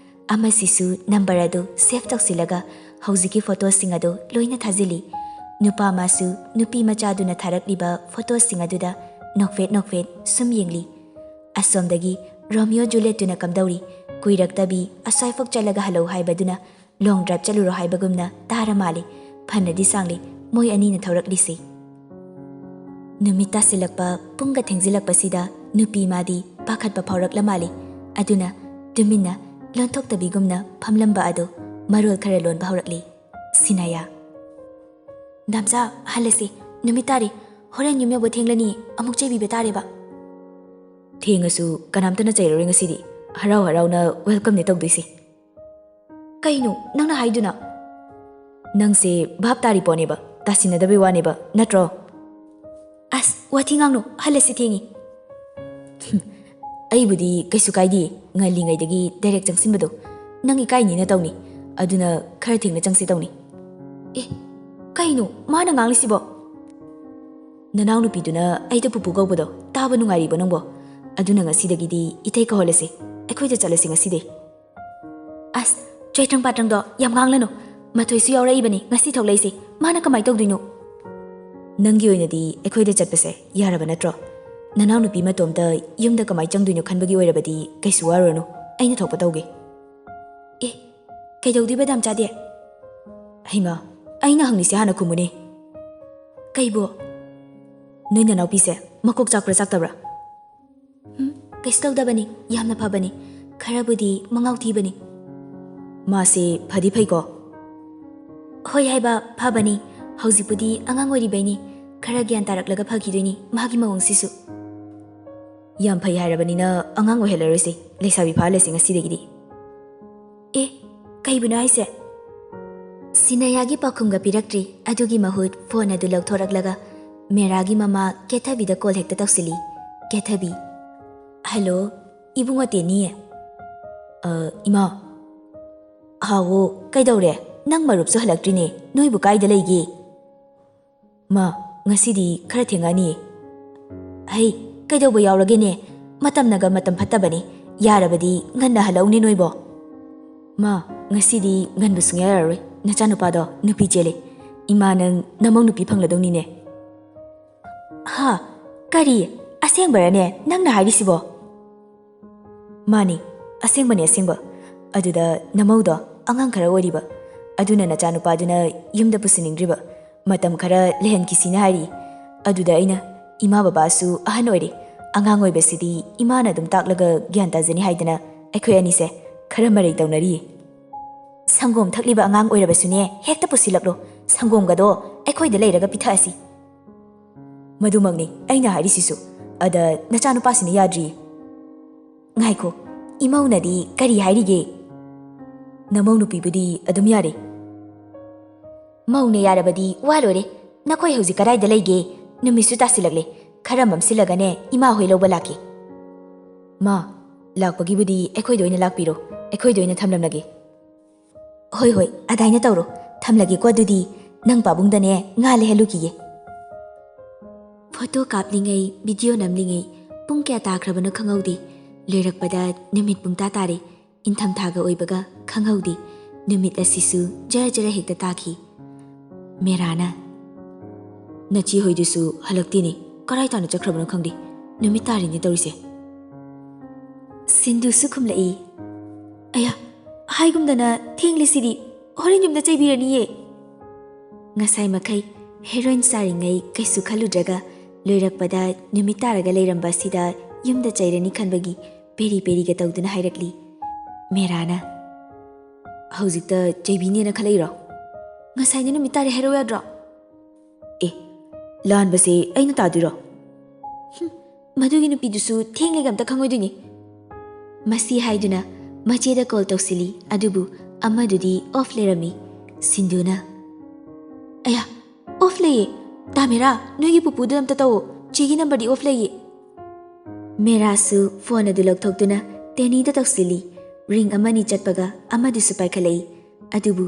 ꯑꯃꯁꯤꯁꯨ number ꯑꯗꯨ save ꯇꯧꯁꯤꯜꯂꯒ ꯍꯧꯖꯤꯛꯀꯤ ꯐꯣꯇꯣꯁꯤꯡ ꯑꯗꯨ ꯂꯣꯏꯅ ꯊꯥꯖꯤꯜꯂꯤ꯫ ꯅꯨꯄꯥ ꯃꯥꯁꯨ ꯅꯨꯄꯤ ꯃꯆꯥꯗꯨꯅ ꯊꯥꯔꯛꯂꯤꯕ ꯐꯣꯇꯣꯁꯤꯡ ꯑꯗꯨꯗ ꯅꯣꯛꯐꯦꯠ ꯅꯣꯛꯐꯦꯠ ꯁꯨꯝ ꯌꯦꯡꯂꯤ꯫ ꯑꯁꯣꯝꯗꯒꯤ ꯔꯣꯃꯤꯑꯣ ꯖꯨꯂꯤꯌꯦꯠꯇꯨꯅ ꯀꯝꯗꯧꯔꯤ? ꯀꯨꯏꯔꯛꯇꯕꯤ ꯑꯁ꯭ꯋꯥꯏꯐꯥꯎ ꯆꯠꯂꯒ ꯍꯜꯂꯛꯎ ꯍꯥꯏꯕꯗꯨꯅ long drive ꯆꯠꯂꯨꯔꯣ ꯍꯥꯏꯕꯒꯨꯝꯅ ꯇꯥꯔ ꯃꯥꯜꯂꯤ꯫ ꯐꯅꯗꯤ ꯁꯥꯡꯂꯤ ꯃꯣꯏ ꯑꯅꯤꯅ ꯊꯧꯔꯛꯂꯤꯁꯤ꯫ ꯅꯨꯃꯤꯠ ꯇꯥꯁꯤꯜꯂꯛꯄ, ꯄꯨꯡꯒ ꯊꯦꯡꯖꯤꯜꯂꯛꯄꯁꯤꯗ ꯅꯨꯄꯤ ꯃꯥꯗꯤ ꯄꯥꯈꯠꯄ ꯐꯥꯎꯔꯛꯂ ꯃꯥꯜꯂꯤ꯫ ꯑꯗꯨꯅ ꯇꯨꯃꯤꯟꯅ ꯂꯣꯟꯊꯣꯛꯇꯕꯤꯒꯨꯝꯅ ꯐꯝꯂꯝꯕ ꯑꯗꯨ ꯃꯔꯣꯜ ꯈꯔ ꯂꯣꯟꯕ ꯍꯧꯔꯛꯂꯤ꯫ ꯁꯤꯅꯥꯌꯥ꯫ "ꯗꯥꯝꯆꯥ, ꯍꯜꯂꯁꯤ꯫ ꯅꯨꯃꯤꯠ ꯇꯥꯔꯦ꯫ ꯍꯣꯔꯦꯟ ꯌꯨꯝ ꯌꯧꯕ ꯊꯦꯡꯂꯅꯤ꯫ ꯑꯃꯨꯛ ꯆꯩꯕꯤꯕ ꯇꯥꯔꯦꯕ꯫" "ꯊꯦꯡꯉꯁꯨ ꯀꯅꯥꯝꯇꯅ ꯆꯩꯔꯔꯣꯏ ꯉꯁꯤꯗꯤ꯫ ꯍꯔꯥꯎ ꯍꯔꯥꯎꯅ welcome-ꯅꯦ ꯇꯧꯗꯣꯏꯁꯦ꯫" "ꯀꯩꯅꯣ ꯅꯪꯅ ꯍꯥꯏꯗꯨꯅ?" "ꯅꯪꯁꯦ ꯚꯥꯞ ꯇꯥꯔꯤ ꯄꯣꯠꯅꯦꯕ, ꯇꯥꯁꯤꯟꯅꯗꯕꯩ ꯋꯥꯅꯦꯕ, ꯅꯠꯇ꯭ꯔꯣ?" "ꯑꯁ, ꯋꯥꯊꯤ ꯉꯥꯡꯅꯨ, ꯍꯜꯂꯁꯤ, ꯊꯦꯡꯉꯤ꯫" "ꯑꯩꯕꯨꯗꯤ ꯀꯩꯁꯨ ꯀꯥꯏꯗꯦ, ꯉꯜꯂꯤꯉꯩꯗꯒꯤ direct ꯆꯪꯁꯤꯟꯕꯗꯣ꯫ ꯅꯪ ꯏꯀꯥꯏꯅꯤꯅ ꯇꯧꯅꯤ, ꯑꯗꯨꯅ ꯈꯔ ꯊꯦꯡꯅ ꯆꯪꯁꯤ ꯇꯧꯅꯤ꯫" ꯑꯦ, ꯀꯩꯅꯣ ꯃꯥꯅ ꯉꯥꯡꯂꯤꯁꯤꯕꯣ? ꯅꯅꯥꯎꯅꯨꯄꯤꯗꯨꯅ ꯑꯩꯗ ꯄꯨꯄꯨ ꯀꯧꯕꯗꯣ ꯇꯥꯕ ꯅꯨꯡꯉꯥꯏꯔꯤꯕꯣ ꯅꯪꯕꯣ? ꯑꯗꯨꯅ ꯉꯁꯤꯗꯒꯤꯗꯤ ꯏꯇꯩ ꯀꯧꯍꯜꯂꯁꯤ, ꯑꯩꯈꯣꯏꯗ ꯆꯠꯂꯁꯤ ꯉꯁꯤꯗꯤ꯫ ꯑꯁ, ꯆꯣꯏꯇ꯭ꯔꯪ ꯄꯥꯇ꯭ꯔꯪꯗꯣ ꯌꯥꯝ ꯉꯥꯡꯂꯅꯨ꯫ ꯃꯊꯣꯏꯁꯨ ꯌꯥꯎꯔꯛꯏꯕꯅꯤ ꯉꯁꯤ ꯊꯣꯛꯂꯛꯏꯁꯦ, ꯃꯥꯅ ꯀꯃꯥꯏ ꯇꯧꯗꯣꯏꯅꯣ? ꯅꯪꯒꯤ ꯑꯣꯏꯅꯗꯤ ꯑꯩꯈꯣꯏꯗ ꯆꯠꯄꯁꯦ ꯌꯥꯔꯕ ꯅꯠꯇ꯭ꯔꯣ? ꯅꯅꯥꯎꯅꯨꯄꯤ ꯃꯇꯣꯝꯇ ꯌꯨꯝꯗ ꯀꯃꯥꯏ ꯆꯪꯗꯣꯏꯅꯣ ꯈꯟꯕꯒꯤ ꯑꯣꯏꯔꯕꯗꯤ ꯀꯩꯁꯨ ꯋꯥꯔꯨꯔꯅꯨ, ꯑꯩꯅ ꯊꯣꯛꯄ ꯇꯧꯒꯦ꯫ ꯑꯦ, ꯀꯩꯗꯧꯗꯣꯏꯕ ꯗꯥꯝꯆꯥꯗꯤ? ꯍꯩꯃꯥ, ꯑꯩꯅ ꯍꯪꯂꯤꯁꯦ ꯍꯥꯟꯅ ꯈꯨꯝꯃꯨꯅꯦ꯫ ꯀꯩꯕꯣ? ꯅꯣꯏ ꯅꯅꯥꯎꯄꯤꯁꯦ ꯃꯀꯣꯛ ꯆꯥꯛꯄ꯭ꯔꯥ ꯆꯥꯛꯇꯕ꯭ꯔꯥ? ꯎꯝ, ꯀꯩꯁꯨ ꯇꯧꯗꯕꯅꯤ, ꯌꯥꯝꯅ ꯐꯕꯅꯤ꯫ ꯈꯔꯕꯨꯗꯤ ꯃꯉꯥꯎ ꯊꯤꯕꯅꯤ꯫ ꯃꯥꯁꯦ ꯐꯗꯤ ꯐꯩꯀꯣ? ꯍꯣꯏ ꯍꯥꯏꯕ ꯐꯕꯅꯤ꯫ ꯍꯧꯖꯤꯛꯄꯨꯗꯤ ꯑꯉꯥꯡ ꯑꯣꯏꯔꯤꯕꯩꯅꯤ, ꯈꯔ ꯒ꯭ꯌꯥꯟ ꯇꯥꯔꯛꯂꯒ ꯐꯈꯤꯗꯣꯏꯅꯤ ꯃꯥꯒꯤ ꯃꯑꯣꯡꯁꯤꯁꯨ꯫ ꯌꯥꯝ ꯐꯩ ꯍꯥꯏꯔꯕꯅꯤꯅ ꯑꯉꯥꯡ ꯑꯣꯏꯍꯜꯂꯔꯣꯏꯁꯤ, ꯂꯩꯁꯥꯕꯤ ꯐꯥꯍꯜꯂꯁꯤ ꯉꯁꯤꯗꯒꯤꯗꯤ꯫ ꯑꯦ, ꯀꯩꯕꯨꯅꯣ ꯍꯥꯏꯁꯦ? ꯁꯤꯅꯌꯥꯒꯤ ꯄꯥꯎꯈꯨꯝꯒ ꯄꯤꯔꯛꯇ꯭ꯔꯤ, ꯑꯗꯨꯒꯤ ꯃꯍꯨꯠ ꯐꯣꯟ ꯑꯗꯨ ꯂꯧꯊꯣꯔꯛꯂꯒ ꯃꯦꯔꯥꯒꯤ ꯃꯃꯥ ꯀꯦꯊꯕꯤꯗ ꯀꯣꯜ ꯍꯦꯛꯇ ꯇꯧꯁꯤꯜꯂꯤ꯫ ꯀꯦꯊꯕꯤ꯫ ꯍꯜꯂꯣ, ꯏꯕꯨꯡꯉꯣ ꯇꯦꯅꯤ꯫ ꯑ, ꯏꯃꯥ꯫ ꯍꯥꯎꯋꯣ, ꯀꯩꯗꯧꯔꯦ? ꯅꯪ ꯃꯔꯨꯞꯁꯨ ꯍꯜꯂꯛꯇ꯭ꯔꯤꯅꯦ, ꯅꯣꯏꯕꯨ ꯀꯥꯏꯗ ꯂꯩꯒꯦ? ꯃꯥ, ꯉꯁꯤꯗꯤ ꯈꯔ ꯊꯦꯡꯉꯅꯤꯌꯦ꯫ ꯍꯩ, ꯀꯩꯗꯧꯕ ꯌꯥꯎꯔꯒꯦꯅꯦ? ꯃꯇꯝꯅꯒ ꯃꯇꯝ ꯐꯠꯇꯕꯅꯤ꯫ ꯌꯥꯔꯕꯗꯤ ꯉꯟꯅ ꯍꯜꯂꯛꯎꯅꯦ ꯅꯣꯏꯕꯣ꯫ ꯃꯥ, ꯉꯁꯤꯗꯤ ꯉꯟꯕ ꯁꯨꯡꯌꯥ ꯌꯥꯔꯔꯣꯏ꯫ ꯅꯆꯥꯅꯨꯄꯥꯗꯣ ꯅꯨꯄꯤ ꯆꯦꯜꯂꯦ꯫ ꯏꯃꯥ, ꯅꯪ ꯅꯃꯧ ꯅꯨꯄꯤ ꯐꯪꯂꯗꯧꯅꯤꯅꯦ꯫ ꯍꯥ? ꯀꯔꯤ? ꯑꯁꯦꯡꯕꯔꯅꯦ ꯅꯪꯅ ꯍꯥꯏꯔꯤꯁꯤꯕꯣ? ꯃꯥꯅꯤ, ꯑꯁꯦꯡꯕꯅꯤ, ꯑꯁꯦꯡꯕ꯫ ꯑꯗꯨꯗ ꯅꯃꯧꯗꯣ ꯑꯉꯥꯡ ꯈꯔ ꯑꯣꯏꯔꯤꯕ, ꯑꯗꯨꯅ ꯅꯆꯥꯅꯨꯄꯥꯗꯨꯅ ꯌꯨꯝꯗ ꯄꯨꯁꯤꯟꯅꯤꯡꯗ꯭ꯔꯤꯕ, ꯃꯇꯝ ꯈꯔ ꯂꯩꯍꯟꯈꯤꯁꯤꯅ ꯍꯥꯏꯔꯤ꯫ ꯑꯗꯨꯗ ꯑꯩꯅ, "ꯏꯃꯥ ꯕꯕꯥꯁꯨ ꯑꯍꯟ ꯑꯣꯏꯔꯦ, ꯑꯉꯥꯡ ꯑꯣꯏꯕꯁꯤꯗꯤ ꯏꯃꯥꯅ ꯑꯗꯨꯝ ꯇꯥꯛꯂꯒ ꯒ꯭ꯌꯥꯟ ꯇꯥꯖꯅꯤ" ꯍꯥꯏꯗꯅ ꯑꯩꯈꯣꯏ ꯑꯅꯤꯁꯦ ꯈꯔ ꯃꯔꯩ ꯇꯧꯅꯔꯤꯌꯦ꯫ ꯁꯪꯒꯣꯝ ꯊꯛꯂꯤꯕ ꯑꯉꯥꯡ ꯑꯣꯏꯔꯕꯁꯨꯅꯦ, ꯍꯦꯛꯇ ꯄꯨꯁꯤꯜꯂꯛꯂꯣ꯫ ꯁꯪꯒꯣꯝꯒꯗꯣ ꯑꯩꯈꯣꯏꯗ ꯂꯩꯔꯒ ꯄꯤꯊꯛꯑꯁꯤ꯫ ꯃꯗꯨꯃꯛꯅꯤ ꯑꯩꯅ ꯍꯥꯏꯔꯤꯁꯤꯁꯨ꯫ ꯑꯗ ꯅꯆꯥꯅꯨꯄꯥꯁꯤꯅ ꯌꯥꯗ꯭ꯔꯤꯌꯦ꯫ ꯉꯥꯏꯈꯣ, ꯏꯃꯧꯅꯗꯤ ꯀꯔꯤ ꯍꯥꯏꯔꯤꯒꯦ? ꯅꯃꯧ ꯅꯨꯄꯤꯕꯨꯗꯤ ꯑꯗꯨꯝ ꯌꯥꯔꯦ꯫ ꯃꯧꯅ ꯌꯥꯔꯕꯗꯤ ꯋꯥ ꯂꯣꯏꯔꯦ꯫ ꯅꯈꯣꯏ ꯍꯧꯖꯤꯛ ꯀꯗꯥꯏꯗ ꯂꯩꯒꯦ? ꯅꯨꯃꯤꯠꯁꯨ ꯇꯥꯁꯤꯜꯂꯛꯂꯦ꯫ ꯈꯔ ꯃꯝꯁꯤꯜꯂꯒꯅꯦ ꯏꯃꯥ ꯍꯣꯏ ꯂꯧꯕ ꯂꯥꯛꯀꯦ꯫ ꯃꯥ, ꯂꯥꯛꯄꯒꯤꯕꯨꯗꯤ ꯑꯩꯈꯣꯏꯗ ꯑꯣꯏꯅ ꯂꯥꯛꯄꯤꯔꯣ, ꯑꯩꯈꯣꯏꯗ ꯑꯣꯏꯅ ꯊꯝꯂꯝꯂꯒꯦ꯫ ꯍꯣꯏ, ꯍꯣꯏ, ꯑꯗꯥꯏꯅ ꯇꯧꯔꯣ꯫ ꯊꯝꯂꯒꯦꯀꯣ ꯑꯗꯨꯗꯤ, ꯅꯪ ꯄꯥꯕꯨꯡꯗꯅꯦ ꯉꯥ ꯂꯩꯍꯜꯂꯨꯈꯤꯒꯦ꯫ ꯐꯣꯇꯣ ꯀꯥꯞꯂꯤꯉꯩ, ꯚꯤꯗꯤꯑꯣ ꯅꯝꯂꯤꯉꯩ ꯄꯨꯡ ꯀꯌꯥ ꯇꯥꯈ꯭ꯔꯕꯅꯣ ꯈꯪꯍꯧꯗꯦ꯫ ꯂꯣꯏꯔꯛꯄꯗ ꯅꯨꯃꯤꯠ ꯄꯨꯡꯇꯥ ꯇꯥꯔꯦ꯫ ꯏꯪꯊꯝꯊꯥꯒ ꯑꯣꯏꯕꯒ ꯈꯪꯍꯧꯗꯦ꯫ ꯅꯨꯃꯤꯠ ꯑꯁꯤꯁꯨ ꯖꯔ ꯖꯔ ꯍꯦꯛꯇ ꯇꯥꯈꯤ꯫ ꯃꯦꯔꯥꯅ, "ꯅꯆꯦ ꯍꯣꯏꯗꯨꯁꯨ ꯍꯜꯂꯛꯇꯦꯅꯦ, ꯀꯔꯥꯏ ꯇꯥꯅ ꯆꯠꯈ꯭ꯔꯕꯅꯣ ꯈꯪꯗꯦ, ꯅꯨꯃꯤꯠ ꯇꯥꯔꯤꯅꯦ ꯇꯧꯔꯤꯁꯦ꯫" ꯁꯤꯟꯗꯨꯁꯨ ꯈꯨꯝꯂꯛꯏ, "ꯑꯌꯥ, ꯍꯥꯏꯒꯨꯝꯗꯅ ꯊꯦꯡꯂꯤꯁꯤꯗꯤ, ꯍꯣꯔꯦꯟ ꯌꯨꯝꯗ ꯆꯩꯕꯤꯔꯅꯤꯌꯦ꯫" ꯉꯁꯥꯏ ꯃꯈꯩ ꯍꯦꯔꯣꯏꯟ ꯁꯥꯔꯤꯉꯩ ꯀꯩꯁꯨ ꯈꯜꯂꯨꯗ꯭ꯔꯒ, ꯂꯣꯏꯔꯛꯄꯗ ꯅꯨꯃꯤꯠ ꯇꯥꯔꯒ ꯂꯩꯔꯝꯕ ꯑꯁꯤꯗ ꯌꯨꯝꯗ ꯆꯩꯔꯅꯤ ꯈꯟꯕꯒꯤ ꯄꯦꯔꯤ ꯄꯦꯔꯤꯒ ꯇꯧꯗꯨꯅ ꯍꯥꯏꯔꯛꯂꯤ꯫ ꯃꯦꯔꯥꯅ, "ꯍꯧꯖꯤꯛꯇ ꯆꯩꯕꯤꯅꯦꯅ ꯈꯜꯂꯛꯏꯔꯣ? ꯉꯁꯥꯏꯅ ꯅꯨꯃꯤꯠ ꯇꯥꯔꯦ ꯍꯥꯏꯔꯛꯎ ꯌꯥꯗ꯭ꯔꯣ?" "ꯑꯦ, ꯂꯥꯟꯕꯁꯦ ꯑꯩꯅ ꯇꯥꯗꯣꯏꯔꯣ?" "ꯍꯨꯝ, ꯃꯗꯨꯒꯤ ꯅꯨꯄꯤꯗꯨꯁꯨ ꯊꯦꯡꯂꯦꯒ ꯑꯝꯇ ꯈꯪꯉꯣꯏꯗꯣꯏꯅꯤ꯫" ꯃꯁꯤ ꯍꯥꯏꯗꯨꯅ ꯃꯆꯦꯗ ꯀꯣꯜ ꯇꯧꯁꯤꯜꯂꯤ, ꯑꯗꯨꯕꯨ ꯑꯃꯗꯨꯗꯤ ꯑꯣꯐ ꯂꯩꯔꯝꯃꯤ꯫ ꯁꯤꯟꯗꯨꯅ, "ꯑꯌꯥ, ꯑꯣꯐ ꯂꯩꯌꯦ꯫ ꯇꯥꯃꯦꯔꯥ, ꯅꯣꯏꯒꯤ ꯄꯨꯄꯨꯗ ꯑꯝꯇ ꯇꯧꯑꯣ, ꯆꯦꯒꯤ ꯅꯝꯕꯔꯗꯤ ꯑꯣꯐ ꯂꯩꯌꯦ꯫" ꯃꯦꯔꯥꯁꯨ ꯐꯣꯟ ꯑꯗꯨ ꯂꯧꯊꯣꯛꯇꯨꯅ ꯇꯦꯅꯤꯗ ꯇꯧꯁꯤꯜꯂꯤ꯫ ꯔꯤꯡ ꯑꯃꯅꯤ ꯆꯠꯄꯒ ꯑꯃꯗꯨꯁꯨ ꯄꯥꯏꯈꯠꯂꯛꯏ꯫ ꯑꯗꯨꯕꯨ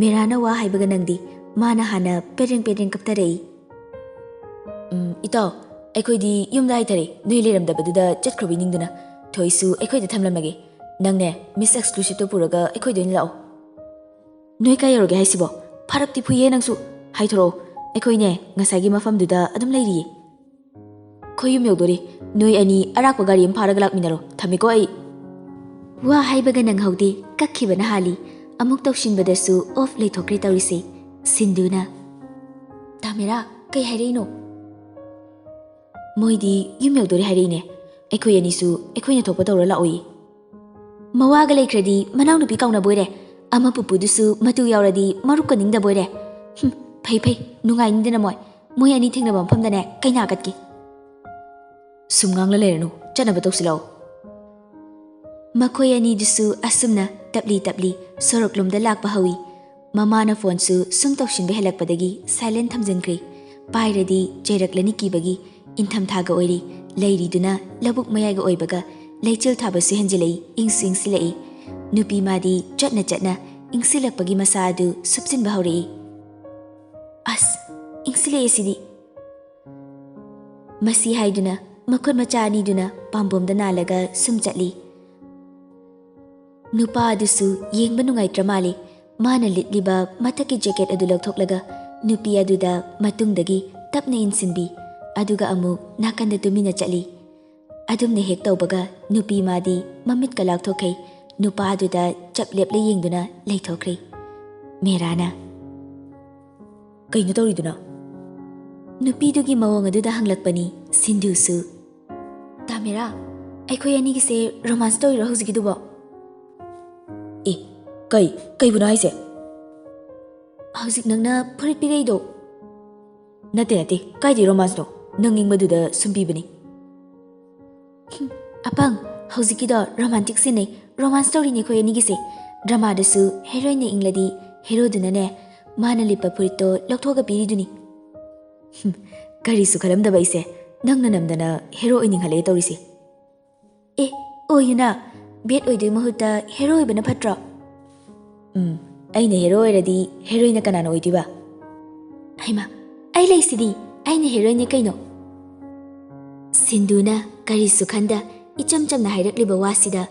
ꯃꯦꯔꯥꯅ ꯋꯥ ꯍꯥꯏꯕꯒ ꯅꯪꯗꯦ, ꯃꯥꯅ ꯍꯥꯟꯅ ꯄꯦꯔꯦꯡ ꯄꯦꯔꯦꯡ ꯀꯞꯊꯔꯛꯏ꯫ "ꯎꯝ, ꯏꯇꯥꯎ, ꯑꯩꯈꯣꯏꯗꯤ ꯌꯨꯝꯗ ꯍꯥꯏꯊꯔꯦ, ꯅꯣꯏ ꯂꯩꯔꯝꯗꯕꯗꯨꯗ ꯆꯠꯈ꯭ꯔꯕꯣꯏ ꯅꯤꯡꯗꯨꯅ꯫ ꯊꯣꯏꯁꯨ ꯑꯩꯈꯣꯏꯗ ꯊꯝꯂꯝꯃꯒꯦ꯫ ꯅꯪꯅꯦ, ꯃꯤꯁ ꯑꯦꯛꯁꯀ꯭ꯂꯨꯁꯤꯞꯇꯣ ꯄꯨꯔꯒ ꯑꯩꯈꯣꯏꯗ ꯑꯣꯏꯅ ꯂꯥꯛꯑꯣ꯫" "ꯅꯣꯏ ꯀꯥꯏ ꯌꯧꯔꯒꯦ ꯍꯥꯏꯁꯤꯕꯣ? ꯐꯔꯛꯇꯤ ꯐꯨꯏꯌꯦ ꯅꯪꯁꯨ꯫ ꯍꯥꯏꯊꯣꯔꯛꯑꯣ, ꯑꯩꯈꯣꯏꯅꯦ ꯉꯁꯥꯏꯒꯤ ꯃꯐꯝꯗꯨꯗ ꯑꯗꯨꯝ ꯂꯩꯔꯤꯌꯦ꯫" "ꯑꯩꯈꯣꯏ ꯌꯨꯝ ꯌꯧꯗꯣꯔꯦ꯫ ꯅꯣꯏ ꯑꯅꯤ ꯑꯔꯥꯛꯄ ꯒꯥꯔꯤ ꯑꯃ ꯐꯥꯔꯒ ꯂꯥꯛꯃꯤꯟꯅꯔꯣ꯫ ꯊꯝꯃꯦꯀꯣ ꯑꯩ꯫" ꯋꯥ ꯍꯥꯏꯕꯒ ꯅꯪꯍꯧꯗꯦ, ꯀꯛꯈꯤꯕꯅ ꯍꯥꯜꯂꯤ꯫ ꯑꯃꯨꯛ ꯇꯧꯁꯤꯟꯕꯗꯁꯨ ꯑꯣꯐ ꯂꯩꯊꯣꯛꯈ꯭ꯔꯦ ꯇꯧꯔꯤꯁꯦ꯫ ꯁꯤꯟꯗꯨꯅ, "ꯇꯥꯃꯦꯔꯥ, ꯀꯩ ꯍꯥꯏꯔꯛꯏꯅꯣ?" "ꯃꯣꯏꯗꯤ ꯌꯨꯝ ꯌꯧꯗꯣꯔꯦ ꯍꯥꯏꯔꯛꯏꯅꯦ꯫ ꯑꯩꯈꯣꯏ ꯑꯅꯤꯁꯨ ꯑꯩꯈꯣꯏꯅ ꯊꯣꯛꯄ ꯇꯧꯔ ꯂꯥꯛꯑꯣꯌꯦ꯫" "ꯃꯋꯥꯒ ꯂꯩꯈ꯭ꯔꯗꯤ ꯃꯅꯥꯎꯅꯨꯄꯤ ꯀꯥꯎꯅꯕꯣꯏꯔꯦ꯫ ꯑꯃ ꯄꯨꯄꯨꯗꯨꯁꯨ ꯃꯇꯨ ꯌꯥꯎꯔꯗꯤ ꯃꯔꯨꯞ ꯀꯟꯅꯤꯡꯗꯕꯣꯏꯔꯦ꯫ ꯍꯨꯝ, ꯐꯩ ꯐꯩ, ꯅꯨꯡꯉꯥꯏꯅꯤꯗꯅ ꯃꯣꯏ꯫ ꯃꯣꯏ ꯑꯅꯤ ꯊꯦꯡꯅꯕ ꯃꯐꯝꯗꯅꯦ ꯀꯩꯅꯥ ꯀꯠꯀꯦ꯫" "ꯁꯨꯝ ꯉꯥꯡꯂ ꯂꯩꯔꯅꯨ, ꯆꯠꯅꯕ ꯇꯧꯁꯤꯜꯂꯛꯑꯣ꯫" ꯃꯈꯣꯏ ꯑꯅꯤꯗꯨꯁꯨ ꯑꯁꯨꯝꯅ ꯇꯞꯂꯤ ꯇꯞꯂꯤ ꯁꯣꯔꯣꯛꯂꯣꯝꯗ ꯂꯥꯛꯄ ꯍꯧꯏ꯫ ꯃꯃꯥꯅ ꯐꯣꯟꯁꯨ ꯁꯨꯝ ꯇꯧꯁꯤꯟꯕ ꯍꯦꯜꯂꯛꯄꯗꯒꯤ ꯁꯥꯏꯂꯦꯟ ꯊꯝꯖꯤꯟꯈ꯭ꯔꯦ꯫ ꯄꯥꯏꯔꯗꯤ ꯆꯩꯔꯛꯂꯅꯤ ꯀꯤꯕꯒꯤ꯫ ꯏꯪꯊꯝꯊꯥꯒ ꯑꯣꯏꯔꯤ꯫ ꯂꯩꯔꯤꯗꯨꯅ ꯂꯧꯕꯨꯛ ꯃꯌꯥꯏꯒ ꯑꯣꯏꯕꯒ ꯂꯩꯆꯤꯜ ꯊꯥꯕꯁꯨ ꯍꯦꯟꯖꯤꯜꯂꯛꯏ, ꯏꯪꯁꯨ ꯏꯪꯁꯤꯜꯂꯛꯏ꯫ ꯅꯨꯄꯤ ꯃꯥꯗꯤ ꯆꯠꯅ ꯆꯠꯅ ꯏꯪꯁꯤꯜꯂꯛꯄꯒꯤ ꯃꯁꯥ ꯑꯗꯨ ꯁꯨꯞꯆꯤꯟꯕ ꯍꯧꯔꯛꯏ꯫ "ꯑꯁ, ꯏꯪꯁꯤꯜꯂꯛꯑꯦ ꯁꯤꯗꯤ!" ꯃꯁꯤ ꯍꯥꯏꯗꯨꯅ ꯃꯈꯨꯠ ꯃꯆꯥ ꯑꯅꯤꯗꯨꯅ ꯄꯥꯝꯕꯣꯝꯗ ꯅꯥꯜꯂꯒ ꯁꯨꯝ ꯆꯠꯂꯤ꯫ ꯅꯨꯄꯥ ꯑꯗꯨꯁꯨ ꯌꯦꯡꯕ ꯅꯨꯡꯉꯥꯏꯇ꯭ꯔ ꯃꯥꯜꯂꯤ꯫ ꯃꯥꯅ ꯂꯤꯠꯂꯤꯕ ꯃꯊꯛꯀꯤ ꯖꯦꯀꯦꯠ ꯑꯗꯨ ꯂꯧꯊꯣꯛꯂꯒ ꯅꯨꯄꯤ ꯑꯗꯨꯗ ꯃꯇꯨꯡꯗꯒꯤ ꯇꯞꯅ ꯏꯟꯁꯤꯟꯕꯤ꯫ ꯑꯗꯨꯒ ꯑꯃꯨꯛ ꯅꯥꯀꯟꯗ ꯇꯨꯃꯤꯟꯅ ꯆꯠꯂꯤ꯫ ꯑꯗꯨꯝꯅ ꯍꯦꯛ ꯇꯧꯕꯒ ꯅꯨꯄꯤ ꯃꯥꯗꯤ ꯃꯃꯤꯠꯀ ꯂꯥꯎꯊꯣꯛꯈꯩ ꯅꯨꯄꯥ ꯑꯗꯨꯗ ꯆꯞ ꯂꯦꯞꯂ ꯌꯦꯡꯗꯨꯅ ꯂꯩꯊꯣꯛꯈ꯭ꯔꯦ꯫ ꯃꯦꯔꯥꯅ, "ꯀꯩꯅꯣ ꯇꯧꯔꯤꯗꯨꯅ?" ꯅꯨꯄꯤꯗꯨꯒꯤ ꯃꯑꯣꯡ ꯑꯗꯨꯗ ꯍꯪꯂꯛꯄꯅꯤ ꯁꯤꯟꯙꯨꯁꯨ꯫ "ꯇꯥꯃꯦꯔꯥ, ꯑꯩꯈꯣꯏ ꯑꯅꯤꯒꯤꯁꯦ ꯔꯣꯃꯥꯟꯁ ꯇꯧꯔꯤꯔꯣ ꯍꯧꯖꯤꯛꯀꯤꯗꯨꯕꯣ?" "ꯑꯦ, ꯀꯩ, ꯀꯩꯕꯨꯅꯣ ꯍꯥꯏꯁꯦ?" "ꯍꯧꯖꯤꯛ ꯅꯪꯅ ꯐꯨꯔꯤꯠ ꯄꯤꯔꯛꯏꯗꯣ?" "ꯅꯠꯇꯦ, ꯅꯠꯇꯦ, ꯀꯥꯏꯗꯩ ꯔꯣꯃꯥꯟꯁꯅꯣ? ꯅꯪ ꯏꯪꯕꯗꯨꯗ ꯁꯨꯝ ꯄꯤꯕꯅꯤ꯫" "ꯍꯨꯝ, ꯑꯄꯪ, ꯍꯧꯖꯤꯛꯀꯤꯗꯣ ꯔꯣꯃꯥꯟꯇꯤꯛ ꯁꯤꯟꯅꯦ, ꯔꯣꯃꯥꯟꯁ ꯇꯧꯔꯤꯅꯦ ꯑꯩꯈꯣꯏ ꯑꯅꯤꯒꯤꯁꯦ꯫ ꯗ꯭ꯔꯃꯥꯗꯁꯨ ꯍꯦꯔꯣꯏꯟꯅ ꯏꯪꯂꯗꯤ ꯍꯦꯔꯣꯗꯨꯅꯅꯦ, ꯃꯥꯅ ꯂꯤꯠꯄ ꯐꯨꯔꯤꯠꯇꯣ ꯂꯧꯊꯣꯛꯑꯒ ꯄꯤꯔꯤꯗꯨꯅꯤ꯫" "ꯍꯨꯝ, ꯀꯔꯤꯁꯨ ꯈꯜꯂꯝꯗꯕ ꯑꯩꯁꯦ, ꯅꯪꯅ ꯅꯝꯗꯅ ꯍꯦꯔꯣ ꯑꯣꯏꯅꯤꯡꯍꯜꯂꯛꯑꯦ ꯇꯧꯔꯤꯁꯦ꯫" "ꯑꯦ, ꯑꯣꯏꯌꯨꯅ, ꯕꯦꯠ ꯑꯣꯏꯗꯣꯏ ꯃꯍꯨꯠꯇ ꯍꯦꯔꯣ ꯑꯣꯏꯕꯅ ꯐꯠꯇ꯭ꯔꯣ?" "ꯎꯝ, ꯑꯩꯅ ꯍꯦꯔꯣ ꯑꯣꯏꯔꯗꯤ ꯍꯦꯔꯣꯏꯟꯅ ꯀꯅꯥꯅ ꯑꯣꯏꯗꯣꯏꯕ?" "ꯍꯩꯃꯥ, ꯑꯩ ꯂꯩꯁꯤꯗꯤ, ꯑꯩꯅ ꯍꯦꯔꯣꯏꯟꯅꯤ ꯀꯩꯅꯣ꯫" ꯁꯤꯟꯙꯨꯅ ꯀꯔꯤꯁꯨ ꯈꯟꯗ ꯏꯆꯝ ꯆꯝꯅ ꯍꯥꯏꯔꯛꯂꯤꯕ ꯋꯥꯁꯤꯗ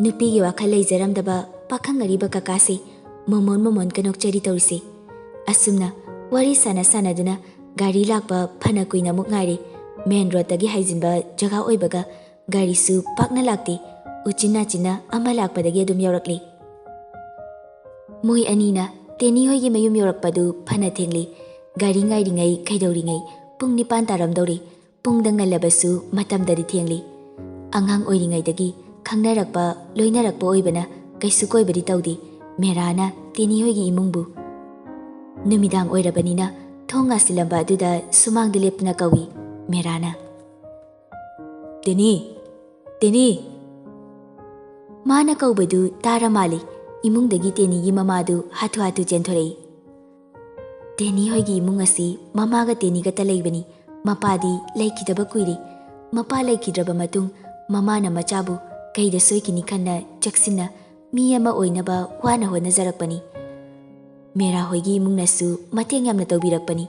ꯅꯨꯄꯤꯒꯤ ꯋꯥꯈꯜ ꯂꯩꯖꯔꯝꯗꯕ ꯄꯥꯈꯪ ꯑꯔꯤꯕ ꯀꯀꯥꯁꯦ ꯃꯣꯃꯣꯟ ꯃꯣꯃꯣꯟ ꯀꯅꯣꯛꯆꯔꯤ ꯇꯧꯔꯤꯁꯦ꯫ ꯑꯁꯨꯝꯅ ꯋꯥꯔꯤ ꯁꯥꯟꯅ ꯁꯥꯟꯅꯗꯨꯅ ꯒꯥꯔꯤ ꯂꯥꯛꯄ ꯐꯅ ꯀꯨꯏꯅ ꯑꯃꯨꯛ ꯉꯥꯏꯔꯦ꯫ ꯃꯦꯟ ꯔꯣꯗꯇꯒꯤ ꯍꯥꯏꯖꯤꯟꯕ ꯖꯒꯥ ꯑꯣꯏꯕꯒ ꯒꯥꯔꯤꯁꯨ ꯄꯥꯛꯅ ꯂꯥꯛꯇꯦ꯫ ꯎꯆꯤꯟ ꯅꯥꯆꯤꯟꯅ ꯑꯃ ꯂꯥꯛꯄꯗꯒꯤ ꯑꯗꯨꯝ ꯌꯧꯔꯛꯂꯤ꯫ ꯃꯣꯏ ꯑꯅꯤꯅ ꯇꯦꯅꯤ ꯍꯣꯏꯒꯤ ꯃꯌꯨꯝ ꯌꯧꯔꯛꯄꯗꯨ ꯐꯅ ꯊꯦꯡꯂꯤ꯫ ꯒꯥꯔꯤ ꯉꯥꯏꯔꯤꯉꯩ ꯀꯩꯗꯧꯔꯤꯉꯩ ꯄꯨꯡ ꯅꯤꯄꯥꯟ ꯇꯥꯔꯝꯗꯧꯔꯦ꯫ ꯄꯨꯡꯗ ꯉꯜꯂꯕꯁꯨ ꯃꯇꯝꯗꯗꯤ ꯊꯦꯡꯂꯤ꯫ ꯑꯉꯥꯡ ꯑꯣꯏꯔꯤꯉꯩꯗꯒꯤ ꯈꯪꯅꯔꯛꯄ, ꯂꯣꯏꯅꯔꯛꯄ ꯑꯣꯏꯕꯅ ꯀꯩꯁꯨ ꯀꯣꯏꯕꯗꯤ ꯇꯧꯗꯦ꯫ ꯃꯦꯔꯥꯅ ꯇꯦꯅꯤ ꯍꯣꯏꯒꯤ ꯏꯃꯨꯡꯕꯨ꯫ ꯅꯨꯃꯤꯗꯥꯡ ꯑꯣꯏꯔꯕꯅꯤꯅ ꯊꯣꯡ ꯉꯥꯁꯤꯜꯂꯝꯕ ꯑꯗꯨꯗ ꯁꯨꯃꯥꯡꯗ ꯂꯦꯞꯇꯨꯅ ꯀꯧꯏ ꯃꯦꯔꯥꯅ꯫ "ꯇꯦꯅꯤ! ꯇꯦꯅꯤ!" ꯃꯥꯅ ꯀꯧꯕꯗꯨ ꯇꯥꯔ ꯃꯥꯜꯂꯤ꯫ ꯏꯃꯨꯡꯗꯒꯤ ꯇꯦꯅꯤꯒꯤ ꯃꯃꯥꯗꯨ ꯍꯥꯊꯨ ꯍꯥꯊꯨ ꯆꯦꯟꯊꯣꯔꯛꯏ꯫ ꯇꯦꯅꯤ ꯍꯣꯏꯒꯤ ꯏꯃꯨꯡ ꯑꯁꯤ ꯃꯃꯥꯒ ꯇꯦꯅꯤꯒꯇ ꯂꯩꯕꯅꯤ꯫ ꯃꯄꯥꯗꯤ ꯂꯩꯈꯤꯗꯕ ꯀꯨꯏꯔꯦ꯫ ꯃꯄꯥ ꯂꯩꯈꯤꯗ꯭ꯔꯕ ꯃꯇꯨꯡ ꯃꯃꯥꯅ ꯃꯆꯥꯕꯨ ꯀꯩꯗ ꯁꯣꯏꯈꯤꯅꯤ ꯈꯟꯅ ꯆꯦꯛꯁꯤꯟꯅ ꯃꯤ ꯑꯃ ꯑꯣꯏꯅꯕ ꯋꯥꯅ ꯍꯣꯠꯅꯖꯔꯛꯄꯅꯤ꯫ ꯃꯦꯔꯥ ꯍꯣꯏꯒꯤ ꯏꯃꯨꯡꯅꯁꯨ ꯃꯇꯦꯡ ꯌꯥꯝꯅ ꯇꯧꯕꯤꯔꯛꯄꯅꯤ꯫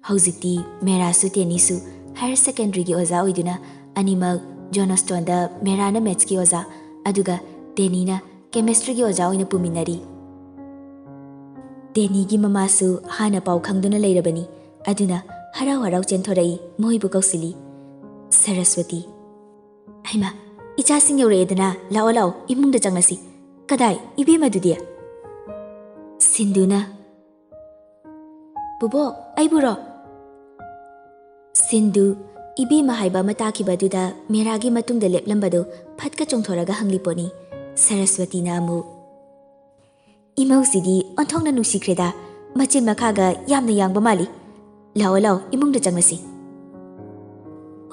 ꯍꯧꯖꯤꯛꯇꯤ ꯃꯦꯔꯥꯁꯨ ꯇꯦꯅꯤꯁꯨ ꯍꯥꯌꯔ ꯁꯦꯀꯦꯟꯗꯔꯤꯒꯤ ꯑꯣꯖꯥ ꯑꯣꯏꯗꯨꯅ, ꯑꯅꯤꯃꯛ ꯖꯣꯟꯁꯇꯣꯟꯗ ꯃꯦꯔꯥꯅ ꯃꯦꯠꯁꯀꯤ ꯑꯣꯖꯥ, ꯑꯗꯨꯒ ꯇꯦꯅꯤꯅ ꯀꯦꯃꯤꯁꯇ꯭ꯔꯤꯒꯤ ꯑꯣꯖꯥ ꯑꯣꯏꯅ ꯄꯨꯃꯤꯟꯅꯔꯤ꯫ ꯇꯦꯅꯤꯒꯤ ꯃꯃꯥꯁꯨ ꯍꯥꯟꯅ ꯄꯥꯎ ꯈꯪꯗꯨꯅ ꯂꯩꯔꯕꯅꯤ, ꯑꯗꯨꯅ ꯍꯔꯥꯎ ꯍꯔꯥꯎ ꯆꯦꯟꯊꯣꯔꯛꯏ, ꯃꯣꯏꯕꯨ ꯀꯧꯁꯤꯜꯂꯤ꯫ ꯁꯔꯁꯋꯇꯤ, "ꯍꯩꯃꯥ, ꯏꯆꯥꯁꯤꯡ ꯌꯧꯔꯛꯑꯦꯗꯅ, ꯂꯥꯛꯑꯣ ꯂꯥꯛꯑꯣ, ꯏꯃꯨꯡꯗ ꯆꯪꯂꯁꯤ꯫ ꯀꯗꯥꯏ, ꯏꯕꯦꯝꯃꯗꯨꯗꯤ?" ꯁꯤꯟꯗꯨꯅ, "ꯕꯨꯕꯣꯛ, ꯑꯩꯕꯨꯔꯣ?" ꯁꯤꯟꯗꯨ ꯏꯕꯦꯝꯃ ꯍꯥꯏꯕ ꯑꯃ ꯇꯥꯈꯤꯕ ꯑꯗꯨꯗ ꯃꯦꯔꯥꯒꯤ ꯃꯇꯨꯡꯗ ꯂꯦꯞꯂꯝꯕꯗꯨ ꯐꯠꯀ ꯆꯣꯡꯊꯣꯔꯒ ꯍꯪꯂꯤ ꯄꯣꯠꯅꯤ꯫ ꯁꯔꯁꯋꯇꯤꯅ ꯑꯃꯨꯛ, "ꯏꯃꯧꯁꯤꯗꯤ ꯑꯣꯟꯊꯣꯛꯅ ꯅꯨꯡꯁꯤꯈ꯭ꯔꯦꯗ, ꯃꯆꯤꯟ ꯃꯈꯥꯒ ꯌꯥꯝꯅ ꯌꯥꯡꯕ ꯃꯥꯜꯂꯤ꯫ ꯂꯥꯛꯑꯣ ꯂꯥꯛꯑꯣ, ꯏꯃꯨꯡꯗ ꯆꯪꯂꯁꯤ꯫"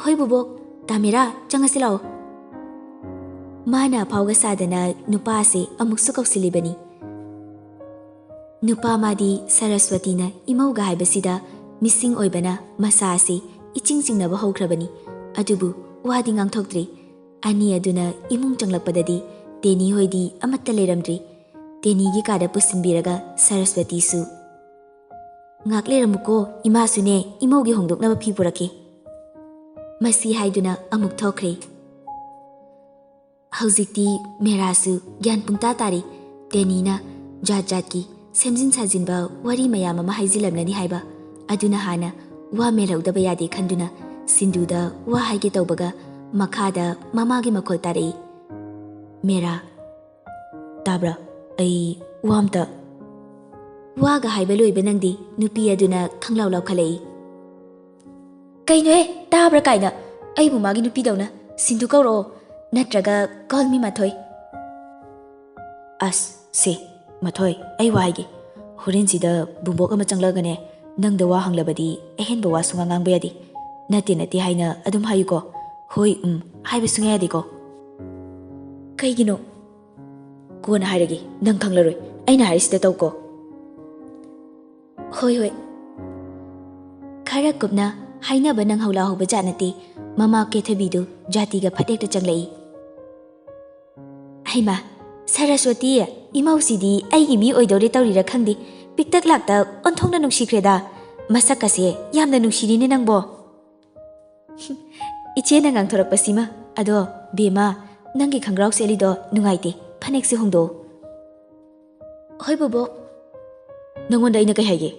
"ꯍꯣꯏ ꯕꯨꯕꯣꯛ, ꯇꯥꯃꯦꯔꯥ, ꯆꯪꯉꯁꯤ ꯂꯥꯛꯑꯣ꯫" ꯃꯥꯅ ꯑꯐꯥꯎꯒ ꯁꯥꯗꯅ ꯅꯨꯄꯥꯁꯦ ꯑꯃꯨꯛꯁꯨ ꯀꯧꯁꯤꯜꯂꯤꯕꯅꯤ꯫ ꯅꯨꯄꯥ ꯃꯥꯗꯤ ꯁꯔꯁꯋꯇꯤꯅ ꯏꯃꯧꯒ ꯍꯥꯏꯕꯁꯤꯗ ꯃꯤꯁꯤꯡ ꯑꯣꯏꯕꯅ ꯃꯁꯥ ꯑꯁꯤ ꯏꯆꯤꯡ ꯆꯤꯡꯅꯕ ꯍꯧꯈ꯭ꯔꯕꯅꯤ꯫ ꯑꯗꯨꯕꯨ ꯋꯥꯗꯤ ꯉꯥꯡꯊꯣꯛꯇ꯭ꯔꯤ꯫ ꯑꯅꯤ ꯑꯗꯨꯅ ꯏꯃꯨꯡ ꯆꯪꯂꯛꯄꯗꯗꯤ ꯇꯦꯅꯤ ꯍꯣꯏꯗꯤ ꯑꯃꯠꯇ ꯂꯩꯔꯝꯗ꯭ꯔꯤ꯫ ꯇꯦꯅꯤꯒꯤ ꯀꯥꯗ ꯄꯨꯁꯤꯟꯕꯤꯔꯒ ꯁꯔꯁꯋꯇꯤꯁꯨ, "ꯉꯥꯛ ꯂꯩꯔꯝꯃꯨꯀꯣ, ꯏꯃꯥꯁꯨꯅꯦ ꯏꯃꯧꯒꯤ ꯍꯣꯡꯗꯣꯛꯅꯕ ꯐꯤ ꯄꯨꯔꯛꯀꯦ꯫" ꯃꯁꯤ ꯍꯥꯏꯗꯨꯅ ꯑꯃꯨꯛ ꯊꯣꯛꯈ꯭ꯔꯦ꯫ ꯍꯧꯖꯤꯛꯇꯤ ꯃꯦꯔꯥꯁꯨ ꯒ꯭ꯌꯥꯟ ꯄꯨꯡꯇꯥ ꯇꯥꯔꯤ꯫ ꯇꯦꯅꯤꯅ ꯖꯥꯠ ꯖꯥꯠꯀꯤ ꯁꯦꯝꯖꯤꯟ ꯁꯥꯖꯤꯟꯕ ꯋꯥꯔꯤ ꯃꯌꯥꯝ ꯑꯃ ꯍꯥꯏꯖꯤꯜꯂꯝꯂꯅꯤ ꯍꯥꯏꯕ꯫ ꯑꯗꯨꯅ ꯍꯥꯟꯅ ꯋꯥ ꯃꯦꯜꯍꯧꯗꯕ ꯌꯥꯗꯦ ꯈꯟꯗꯨꯅ ꯁꯤꯟꯗꯨꯗ ꯋꯥ ꯍꯥꯏꯒꯦ ꯇꯧꯕꯒ ꯃꯈꯥꯗ ꯃꯃꯥꯒꯤ ꯃꯈꯣꯜ ꯇꯥꯔꯛꯏ, "ꯃꯦꯔꯥ, ꯇꯥꯕ꯭ꯔꯥ? ꯑꯩ ꯋꯥ ꯑꯝꯇ꯫" ꯋꯥꯒ ꯍꯥꯏꯕ ꯂꯣꯏꯕ ꯅꯪꯗꯤ ꯅꯨꯄꯤ ꯑꯗꯨꯅ ꯈꯪꯂꯥꯎ ꯂꯥꯎꯈꯠꯂꯛꯏ꯫ "ꯀꯩꯅꯣꯍꯦ, ꯇꯥꯕ꯭ꯔꯥ ꯀꯥꯏꯅ? ꯑꯩꯕꯨ ꯃꯥꯒꯤ ꯅꯨꯄꯤꯗꯧꯅ ꯁꯤꯟꯗꯨ ꯀꯧꯔꯛꯑꯣ, ꯅꯠꯇ꯭ꯔꯒ call me ꯃꯊꯣꯏ꯫" "ꯑꯁ, ꯁꯦ, ꯃꯊꯣꯏ, ꯑꯩ ꯋꯥ ꯍꯥꯏꯒꯦ꯫ ꯍꯣꯔꯦꯟꯁꯤꯗ ꯕꯨꯕꯣꯛ ꯑꯃ ꯆꯪꯂꯛꯑꯒꯅꯦ, ꯅꯪꯗ ꯋꯥ ꯍꯪꯂꯕꯗꯤ ꯑꯍꯦꯟꯕ ꯋꯥ ꯁꯨꯡꯉꯥꯡ ꯉꯥꯡꯕ ꯌꯥꯗꯦ꯫ ꯅꯠꯇꯦ, ꯅꯠꯇꯦ ꯍꯥꯏꯅ ꯑꯗꯨꯝ ꯍꯥꯏꯌꯨꯀꯣ꯫ ꯍꯣꯏ, ꯎꯝ ꯍꯥꯏꯕ ꯁꯨꯡꯌꯥ ꯌꯥꯗꯦꯀꯣ꯫" "ꯀꯩꯒꯤꯅꯣ?" "ꯀꯣꯟꯅ ꯍꯥꯏꯔꯒꯦ, ꯅꯪ ꯈꯪꯂꯔꯣꯏ꯫ ꯑꯩꯅ ꯍꯥꯏꯔꯤꯁꯤꯗ ꯇꯧꯀꯣ꯫" "ꯍꯣꯏ, ꯍꯣꯏ꯫" ꯈꯔ ꯀꯨꯞꯅ ꯍꯥꯏꯅꯕ ꯅꯪꯍꯧ ꯂꯥꯍꯧꯕ ꯖꯥꯠ ꯅꯠꯇꯦ꯫ ꯃꯃꯥ ꯀꯦꯊꯕꯤꯗꯨ ꯖꯥꯇꯤꯒ ꯐꯠ ꯍꯦꯛꯇ ꯆꯪꯂꯛꯏ꯫ "ꯍꯩꯃꯥ, "ꯁꯔꯁꯋꯇꯤ, ꯏꯃꯧꯁꯤꯗꯤ ꯑꯩꯒꯤ ꯃꯤ ꯑꯣꯏꯗꯧꯔꯦ ꯇꯧꯔꯤꯔꯥ ꯈꯪꯗꯦ, ꯄꯤꯛꯇꯛ ꯂꯥꯛꯇ ꯑꯣꯟꯊꯣꯛꯅ ꯅꯨꯡꯁꯤꯈ꯭ꯔꯦꯗ꯫ ꯃꯁꯛꯀꯁꯦ ꯌꯥꯝꯅ ꯅꯨꯡꯁꯤꯔꯤꯅꯦ ꯅꯪꯕꯣ꯫" "ꯏꯆꯦꯅ ꯉꯥꯡꯊꯣꯔꯛꯄꯁꯤꯃ꯫ ꯑꯗꯣ ꯕꯦꯝꯃ, ꯅꯪꯒꯤ ꯈꯪꯒ꯭ꯔꯥꯎ ꯁꯦꯠꯂꯤꯗꯣ ꯅꯨꯡꯉꯥꯏꯇꯦ, ꯐꯅꯦꯛꯁꯦ ꯍꯣꯡꯗꯣꯛꯑꯣ꯫" "ꯍꯣꯏ ꯕꯣꯕꯣꯛ꯫" "ꯅꯪꯉꯣꯟꯗ ꯑꯩꯅ ꯀꯩ ꯍꯥꯏꯒꯦ?"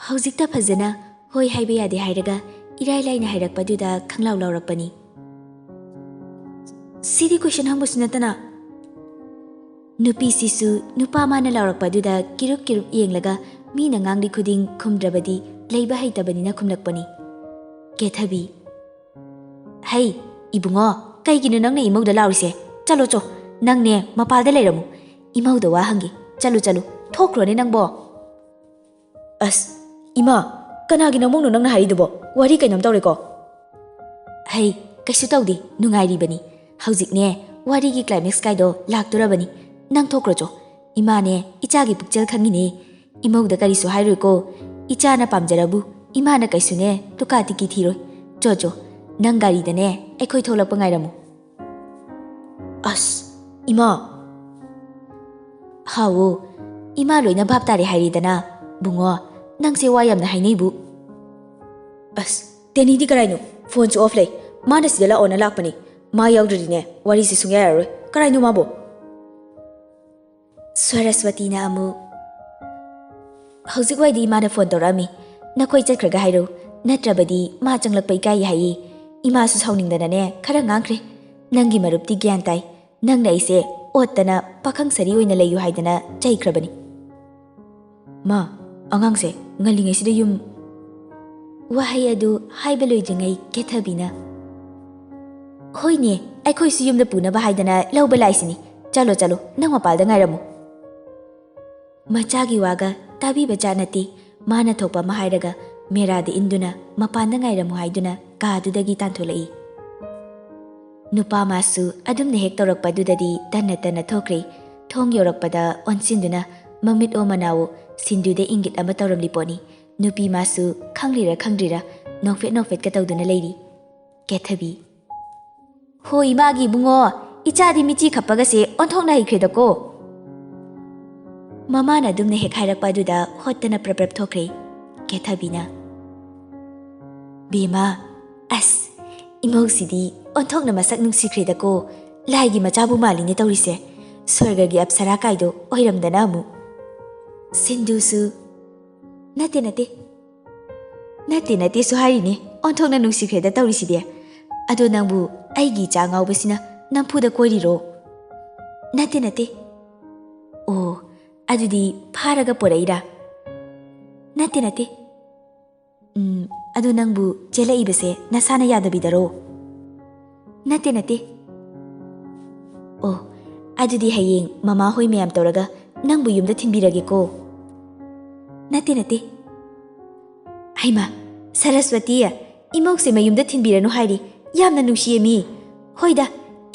ꯍꯧꯖꯤꯛꯇ ꯐꯖꯅ ꯍꯣꯏ ꯍꯥꯏꯕ ꯌꯥꯗꯦ ꯍꯥꯏꯔꯒ ꯏꯔꯥꯏ ꯂꯥꯏꯅ ꯍꯥꯏꯔꯛꯄꯗꯨꯗ ꯈꯪꯂꯥꯎ ꯂꯥꯎꯔꯛꯄꯅꯤ꯫ ꯁꯤꯗꯤ ꯀꯣꯏꯁꯟ ꯍꯪꯕꯁꯨ ꯅꯠꯇꯅ꯫ ꯅꯨꯄꯤꯁꯤꯁꯨ ꯅꯨꯄꯥ ꯃꯥꯅ ꯂꯥꯎꯔꯛꯄ ꯑꯗꯨꯗ ꯀꯤꯔꯨꯞ ꯀꯤꯔꯨꯞ ꯌꯦꯡꯂꯒ ꯃꯤꯅ ꯉꯥꯡꯂꯤ ꯈꯨꯗꯤꯡ ꯈꯨꯝꯗ꯭ꯔꯕꯗꯤ ꯂꯩꯕ ꯍꯩꯇꯕꯅꯤꯅ ꯈꯨꯝꯂꯛꯄꯅꯤ꯫ ꯀꯦꯊꯕꯤ, "ꯍꯩ, ꯏꯕꯨꯡꯉꯣ, ꯀꯩꯒꯤꯅꯣ ꯅꯪꯅ ꯏꯃꯧꯗ ꯂꯥꯎꯔꯤꯁꯦ? ꯆꯠꯂꯣ ꯆꯣ, ꯅꯪꯅꯦ ꯃꯄꯥꯜꯗ ꯂꯩꯔꯝꯃꯨ꯫ ꯏꯃꯧꯗ ꯋꯥ ꯍꯪꯒꯦ꯫ ꯆꯠꯂꯨ ꯆꯠꯂꯨ, ꯊꯣꯛꯈ꯭ꯔꯣꯅꯦ ꯅꯪꯕꯣ꯫" "ꯑꯁ, ꯏꯃꯥ, ꯀꯅꯥꯒꯤ ꯅꯃꯧꯅꯣ ꯅꯪꯅ ꯍꯥꯏꯔꯤꯗꯨꯕꯣ? ꯋꯥꯔꯤ ꯀꯩꯅꯣꯝ ꯇꯧꯔꯦꯀꯣ꯫" "ꯍꯩ, ꯀꯩꯁꯨ ꯇꯧꯗꯦ, ꯅꯨꯡꯉꯥꯏꯔꯤꯕꯅꯤ꯫ ꯍꯧꯖꯤꯛꯅꯦ ꯋꯥꯔꯤꯒꯤ climax ꯀꯥꯏꯗꯣ ꯂꯥꯛꯇꯣꯔꯕꯅꯤ꯫ ꯅꯪ ꯊꯣꯛꯈ꯭ꯔꯣ ꯆꯣ꯫ ꯏꯃꯥꯅꯦ ꯏꯆꯥꯒꯤ ꯄꯨꯛꯆꯦꯜ ꯈꯪꯉꯤꯅꯦ꯫ ꯏꯃꯧꯗ ꯀꯔꯤꯁꯨ ꯍꯥꯏꯔꯣꯏꯀꯣ꯫ ꯏꯆꯥꯅ ꯄꯥꯝꯖꯔꯕꯨ ꯏꯃꯥꯅ ꯀꯩꯁꯨꯅꯦ ꯇꯨꯀꯥ ꯇꯤꯀꯤ ꯊꯤꯔꯣꯏ꯫ ꯆꯣ ꯆꯣ, ꯅꯪ ꯒꯥꯔꯤꯗꯅꯦ ꯑꯩꯈꯣꯏ ꯊꯣꯛꯂꯛꯄ ꯉꯥꯏꯔꯝꯃꯨ꯫" "ꯑꯁ, ꯏꯃꯥ!" "ꯍꯥꯎꯋꯣ, ꯏꯃꯥ ꯂꯣꯏꯅ ꯚꯥꯞ ꯇꯥꯔꯦ ꯍꯥꯏꯔꯦꯗꯅ, ꯕꯨꯡꯉꯣ, ꯅꯪꯁꯦ ꯋꯥ ꯌꯥꯝꯅ ꯍꯥꯏꯅꯩꯕꯨ꯫" "ꯑꯁ, ꯇꯦꯅꯤꯗꯤ ꯀꯔꯥꯏꯅꯣ? ꯐꯣꯟꯁꯨ off ꯂꯩ꯫ ꯃꯥꯅ ꯁꯤꯗ ꯂꯥꯛꯑꯣꯅ ꯂꯥꯛꯄꯅꯤ꯫ ꯃꯥ ꯌꯥꯎꯗ꯭ꯔꯗꯤꯅꯦ ꯋꯥꯔꯤꯁꯦ ꯁꯨꯡꯌꯥ ꯌꯥꯔꯔꯣꯏ꯫ ꯀꯔꯥꯏꯅꯣ ꯃꯥꯕꯣ?" ꯁꯔꯁꯋꯇꯤꯅ ꯑꯃꯨꯛ, "ꯍꯧꯖꯤꯛ ꯋꯥꯏꯗꯤ ꯏꯃꯥꯅ ꯐꯣꯟ ꯇꯧꯔꯛꯑꯝꯃꯤ꯫ ꯅꯈꯣꯏ ꯆꯠꯈ꯭ꯔꯒ ꯍꯥꯏꯔꯣ, ꯅꯠꯇ꯭ꯔꯕꯗꯤ ꯃꯥ ꯆꯪꯂꯛꯄ ꯏꯀꯥꯏ ꯍꯥꯏꯌꯦ꯫ ꯏꯃꯥꯁꯨ ꯁꯥꯎꯅꯤꯡꯗꯅꯅꯦ ꯈꯔ ꯉꯥꯡꯈ꯭ꯔꯦ꯫ ꯅꯪꯒꯤ ꯃꯔꯨꯞꯇꯤ ꯒ꯭ꯌꯥꯟ ꯇꯥꯏ꯫ ꯅꯪꯅ ꯑꯩꯁꯦ ꯑꯣꯠꯇꯅ ꯄꯥꯈꯪ ꯁꯥꯔꯤ ꯑꯣꯏꯅ ꯂꯩꯌꯨ ꯍꯥꯏꯗꯅ ꯆꯩꯈ꯭ꯔꯕꯅꯤ꯫" "ꯃꯥ, ꯑꯉꯥꯡꯁꯦ ꯉꯜꯂꯤꯉꯩꯁꯤꯗ ꯌꯨꯝ꯫" ꯋꯥꯍꯩ ꯑꯗꯨ ꯍꯥꯏꯕ ꯂꯣꯏꯗ꯭ꯔꯤꯉꯩ ꯀꯦꯊꯕꯤꯅ, "ꯍꯣꯏꯅꯦ, ꯑꯩꯈꯣꯏꯁꯨ ꯌꯨꯝꯗ ꯄꯨꯅꯕ ꯍꯥꯏꯗꯅ ꯂꯧꯕ ꯂꯥꯛꯏꯁꯤꯅꯤ꯫ ꯆꯠꯂꯣ ꯆꯠꯂꯣ, ꯅꯪ ꯃꯄꯥꯜꯗ ꯉꯥꯏꯔꯝꯃꯨ꯫" ꯃꯆꯥꯒꯤ ꯋꯥꯒ ꯇꯥꯕꯤꯕ ꯖꯥꯠ ꯅꯠꯇꯦ꯫ ꯃꯥꯅ ꯊꯣꯛꯄ ꯑꯃ ꯍꯥꯏꯔꯒ ꯃꯦꯔꯥꯗ ꯏꯟꯗꯨꯅ ꯃꯄꯥꯟꯗ ꯉꯥꯏꯔꯝꯃꯨ ꯍꯥꯏꯗꯨꯅ ꯀꯥꯗꯨꯗꯒꯤ ꯇꯥꯟꯊꯣꯛꯂꯛꯏ꯫ ꯅꯨꯄꯥ ꯃꯥꯁꯨ ꯑꯗꯨꯝꯅ ꯍꯦꯛ ꯇꯧꯔꯛꯄꯗꯨꯗꯗꯤ ꯇꯟꯅ ꯇꯟꯅ ꯊꯣꯛꯈ꯭ꯔꯦ꯫ ꯊꯣꯡ ꯌꯧꯔꯛꯄꯗ ꯑꯣꯟꯁꯤꯟꯗꯨꯅ ꯃꯃꯤꯠ ꯑꯣ ꯃꯅꯥꯎ ꯁꯤꯟꯗꯨꯗ ꯏꯪꯒꯤꯠ ꯑꯃ ꯇꯧꯔꯝꯂꯤ ꯄꯣꯠꯅꯤ꯫ ꯅꯨꯄꯤ ꯃꯥꯁꯨ ꯈꯪꯂꯤꯔ ꯈꯪꯗ꯭ꯔꯤꯔ ꯅꯣꯛꯐꯦꯠ ꯅꯣꯛꯐꯦꯠꯀ ꯇꯧꯗꯨꯅ ꯂꯩꯔꯤ꯫ ꯀꯦꯊꯕꯤ, "ꯍꯣ ꯏꯃꯥꯒꯤ ꯏꯕꯨꯡꯉꯣ, ꯏꯆꯥꯗꯤ ꯃꯤꯆꯤ ꯈꯞꯄꯒꯁꯦ ꯑꯣꯟꯊꯣꯛꯅ ꯍꯩꯈ꯭ꯔꯦꯗꯀꯣ꯫ ꯃꯃꯥꯅ ꯑꯗꯨꯝꯅ ꯍꯦꯛ ꯍꯥꯏꯔꯛꯄ ꯑꯗꯨꯗ ꯍꯣꯠꯇꯅ ꯄ꯭ꯔꯞ ꯄ꯭ꯔꯞ ꯊꯣꯛꯈ꯭ꯔꯦ ꯀꯦꯊꯕꯤꯅ꯫ "ꯕꯦꯝꯃ, ꯑꯁ, ꯏꯃꯧꯁꯤꯗꯤ ꯑꯣꯟꯊꯣꯛꯅ ꯃꯁꯛ ꯅꯨꯡꯁꯤꯈ꯭ꯔꯦꯗꯀꯣ꯫ ꯂꯥꯏꯒꯤ ꯃꯆꯥꯕꯨ ꯃꯥꯜꯂꯤꯅꯦ ꯇꯧꯔꯤꯁꯦ꯫ ꯁ꯭ꯋꯔꯒꯒꯤ ꯑꯞꯁꯔꯥ ꯀꯥꯏꯗꯣ ꯑꯣꯏꯔꯝꯗꯅ ꯑꯃꯨꯛ꯫" ꯁꯤꯟꯗꯨꯁꯨ, "ꯅꯠꯇꯦ, ꯅꯠꯇꯦ꯫ ꯅꯠꯇꯦ, ꯅꯠꯇꯦꯁꯨ ꯍꯥꯏꯔꯤꯅꯦ꯫ ꯑꯣꯟꯊꯣꯛꯅ ꯅꯨꯡꯁꯤꯈ꯭ꯔꯦꯗ ꯇꯧꯔꯤꯁꯤꯗꯤ꯫ ꯑꯗꯣ ꯅꯪꯕꯨ ꯑꯩꯒꯤ ꯏꯆꯥ ꯉꯥꯎꯕꯁꯤꯅ ꯅꯝꯐꯨꯗ ꯀꯣꯏꯔꯤꯔꯣ?" "ꯅꯠꯇꯦ, ꯅꯠꯇꯦ꯫" "ꯑꯣ, ꯑꯗꯨꯗꯤ ꯐꯥꯔꯒ ꯄꯣꯔꯛꯏꯔꯥ?" "ꯅꯠꯇꯦ, ꯅꯠꯇꯦ꯫" "ꯎꯝ, ꯑꯗꯣ ꯅꯪꯕꯨ ꯆꯦꯜꯂꯛꯏꯕꯁꯦ ꯅꯁꯥꯅ ꯌꯥꯗꯕꯤꯗꯔꯣ?" "ꯅꯠꯇꯦ, ꯅꯠꯇꯦ꯫" "ꯑꯣ, ꯑꯗꯨꯗꯤ ꯍꯌꯦꯡ ꯃꯃꯥ ꯍꯣꯏ ꯃꯌꯥꯝ ꯇꯧꯔꯒ ꯅꯪꯕꯨ ꯌꯨꯝꯗ ꯊꯤꯟꯕꯤꯔꯒꯦꯀꯣ꯫" "ꯅꯠꯇꯦ, ꯅꯠꯇꯦ꯫" "ꯍꯩꯃꯥ, ꯁꯔꯁꯋꯇꯤ, ꯏꯃꯧꯁꯦ ꯃꯌꯨꯝꯗ ꯊꯤꯟꯕꯤꯔꯅꯨ ꯍꯥꯏꯔꯤ꯫ ꯌꯥꯝꯅ ꯅꯨꯡꯁꯤꯌꯦ ꯃꯤ꯫ ꯍꯣꯏꯗ,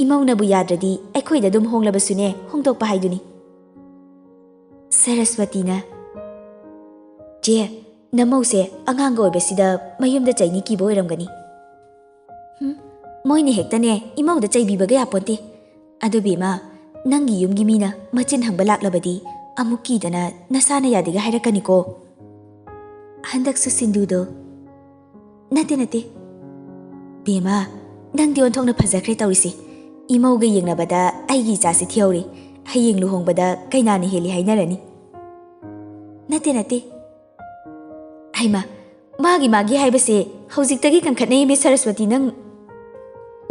ꯏꯃꯧꯅꯕꯨ ꯌꯥꯗ꯭ꯔꯗꯤ ꯑꯩꯈꯣꯏꯗ ꯑꯗꯨꯝ ꯍꯣꯡꯂꯕꯁꯨꯅꯦ ꯍꯣꯡꯗꯣꯛꯄ ꯍꯥꯏꯗꯨꯅꯤ꯫" ꯁꯔꯁꯋꯇꯤꯅ, "ꯆꯦ, ꯅꯃꯧꯁꯦ ꯑꯉꯥꯡꯒ ꯑꯣꯏꯕꯁꯤꯗ ꯃꯌꯨꯝꯗ ꯆꯩꯅꯤ ꯀꯤꯕ ꯑꯣꯏꯔꯝꯒꯅꯤ꯫" "ꯍꯨꯝ, ꯃꯣꯏꯅ ꯍꯦꯛꯇꯅꯦ ꯏꯃꯧꯗ ꯆꯩꯕꯤꯕꯒ ꯌꯥꯄꯣꯟꯇꯦ꯫ ꯑꯗꯨ ꯕꯦꯝꯃ, ꯅꯪꯒꯤ ꯌꯨꯝꯒꯤ ꯃꯤꯅ ꯃꯆꯤꯟ ꯍꯪꯕ ꯂꯥꯛꯂꯕꯗꯤ ꯑꯃꯨꯛ ꯀꯤꯗꯅ ꯅꯁꯥꯅ ꯌꯥꯗꯦꯒ ꯍꯥꯏꯔꯛꯀꯅꯤꯀꯣ꯫" ꯍꯟꯗꯛꯁꯨ ꯁꯤꯟꯗꯨꯗꯣ, "ꯅꯠꯇꯦ, ꯅꯠꯇꯦ꯫ ꯕꯦꯝꯃ, ꯅꯪꯗꯤ ꯑꯣꯟꯊꯣꯛꯅ ꯐꯖꯈ꯭ꯔꯦ ꯇꯧꯔꯤꯁꯦ꯫ ꯏꯃꯧꯒ ꯌꯦꯡꯅꯕꯗ ꯑꯩꯒꯤ ꯏꯆꯥꯁꯤ ꯊꯤꯍꯧꯔꯦ꯫ ꯍꯌꯦꯡ ꯂꯨꯍꯣꯡꯕꯗ ꯀꯩꯅꯥꯅ ꯍꯦꯜꯂꯤ ꯍꯥꯏꯅꯔꯅꯤ꯫" "ꯅꯠꯇꯦ, ꯅꯠꯇꯦ꯫" "ꯍꯩꯃꯥ, ꯃꯥꯒꯤ, ꯃꯥꯒꯤ ꯍꯥꯏꯕꯁꯦ ꯍꯧꯖꯤꯛꯇꯒꯤ ꯀꯟꯈꯠꯅꯩꯃꯦ ꯁꯔꯁꯋꯇꯤ ꯅꯪ꯫"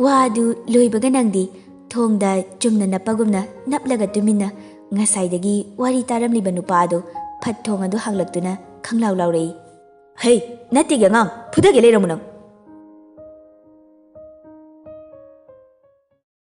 ꯋꯥ ꯑꯗꯨ ꯂꯣꯏꯕꯒ ꯅꯪꯗꯤ ꯊꯣꯡꯗ ꯆꯨꯝꯅ ꯅꯞꯄꯒꯨꯝꯅ ꯅꯞꯂꯒ ꯇꯨꯃꯤꯟꯅ ꯉꯁꯥꯏꯗꯒꯤ ꯋꯥꯔꯤ ꯇꯥꯔꯝꯂꯤꯕ ꯅꯨꯄꯥ ꯑꯗꯨ ꯐꯠ ꯊꯣꯡ ꯑꯗꯨ ꯍꯥꯡꯂꯛꯇꯨꯅ ꯈꯪꯂꯥꯎ ꯂꯥꯎꯔꯛꯏ꯫ "ꯍꯩ, ꯅꯠꯇꯦꯒꯤ ꯑꯉꯥꯡ, ꯐꯨꯗꯒꯦ ꯂꯩꯔꯝꯃꯨ ꯅꯪ꯫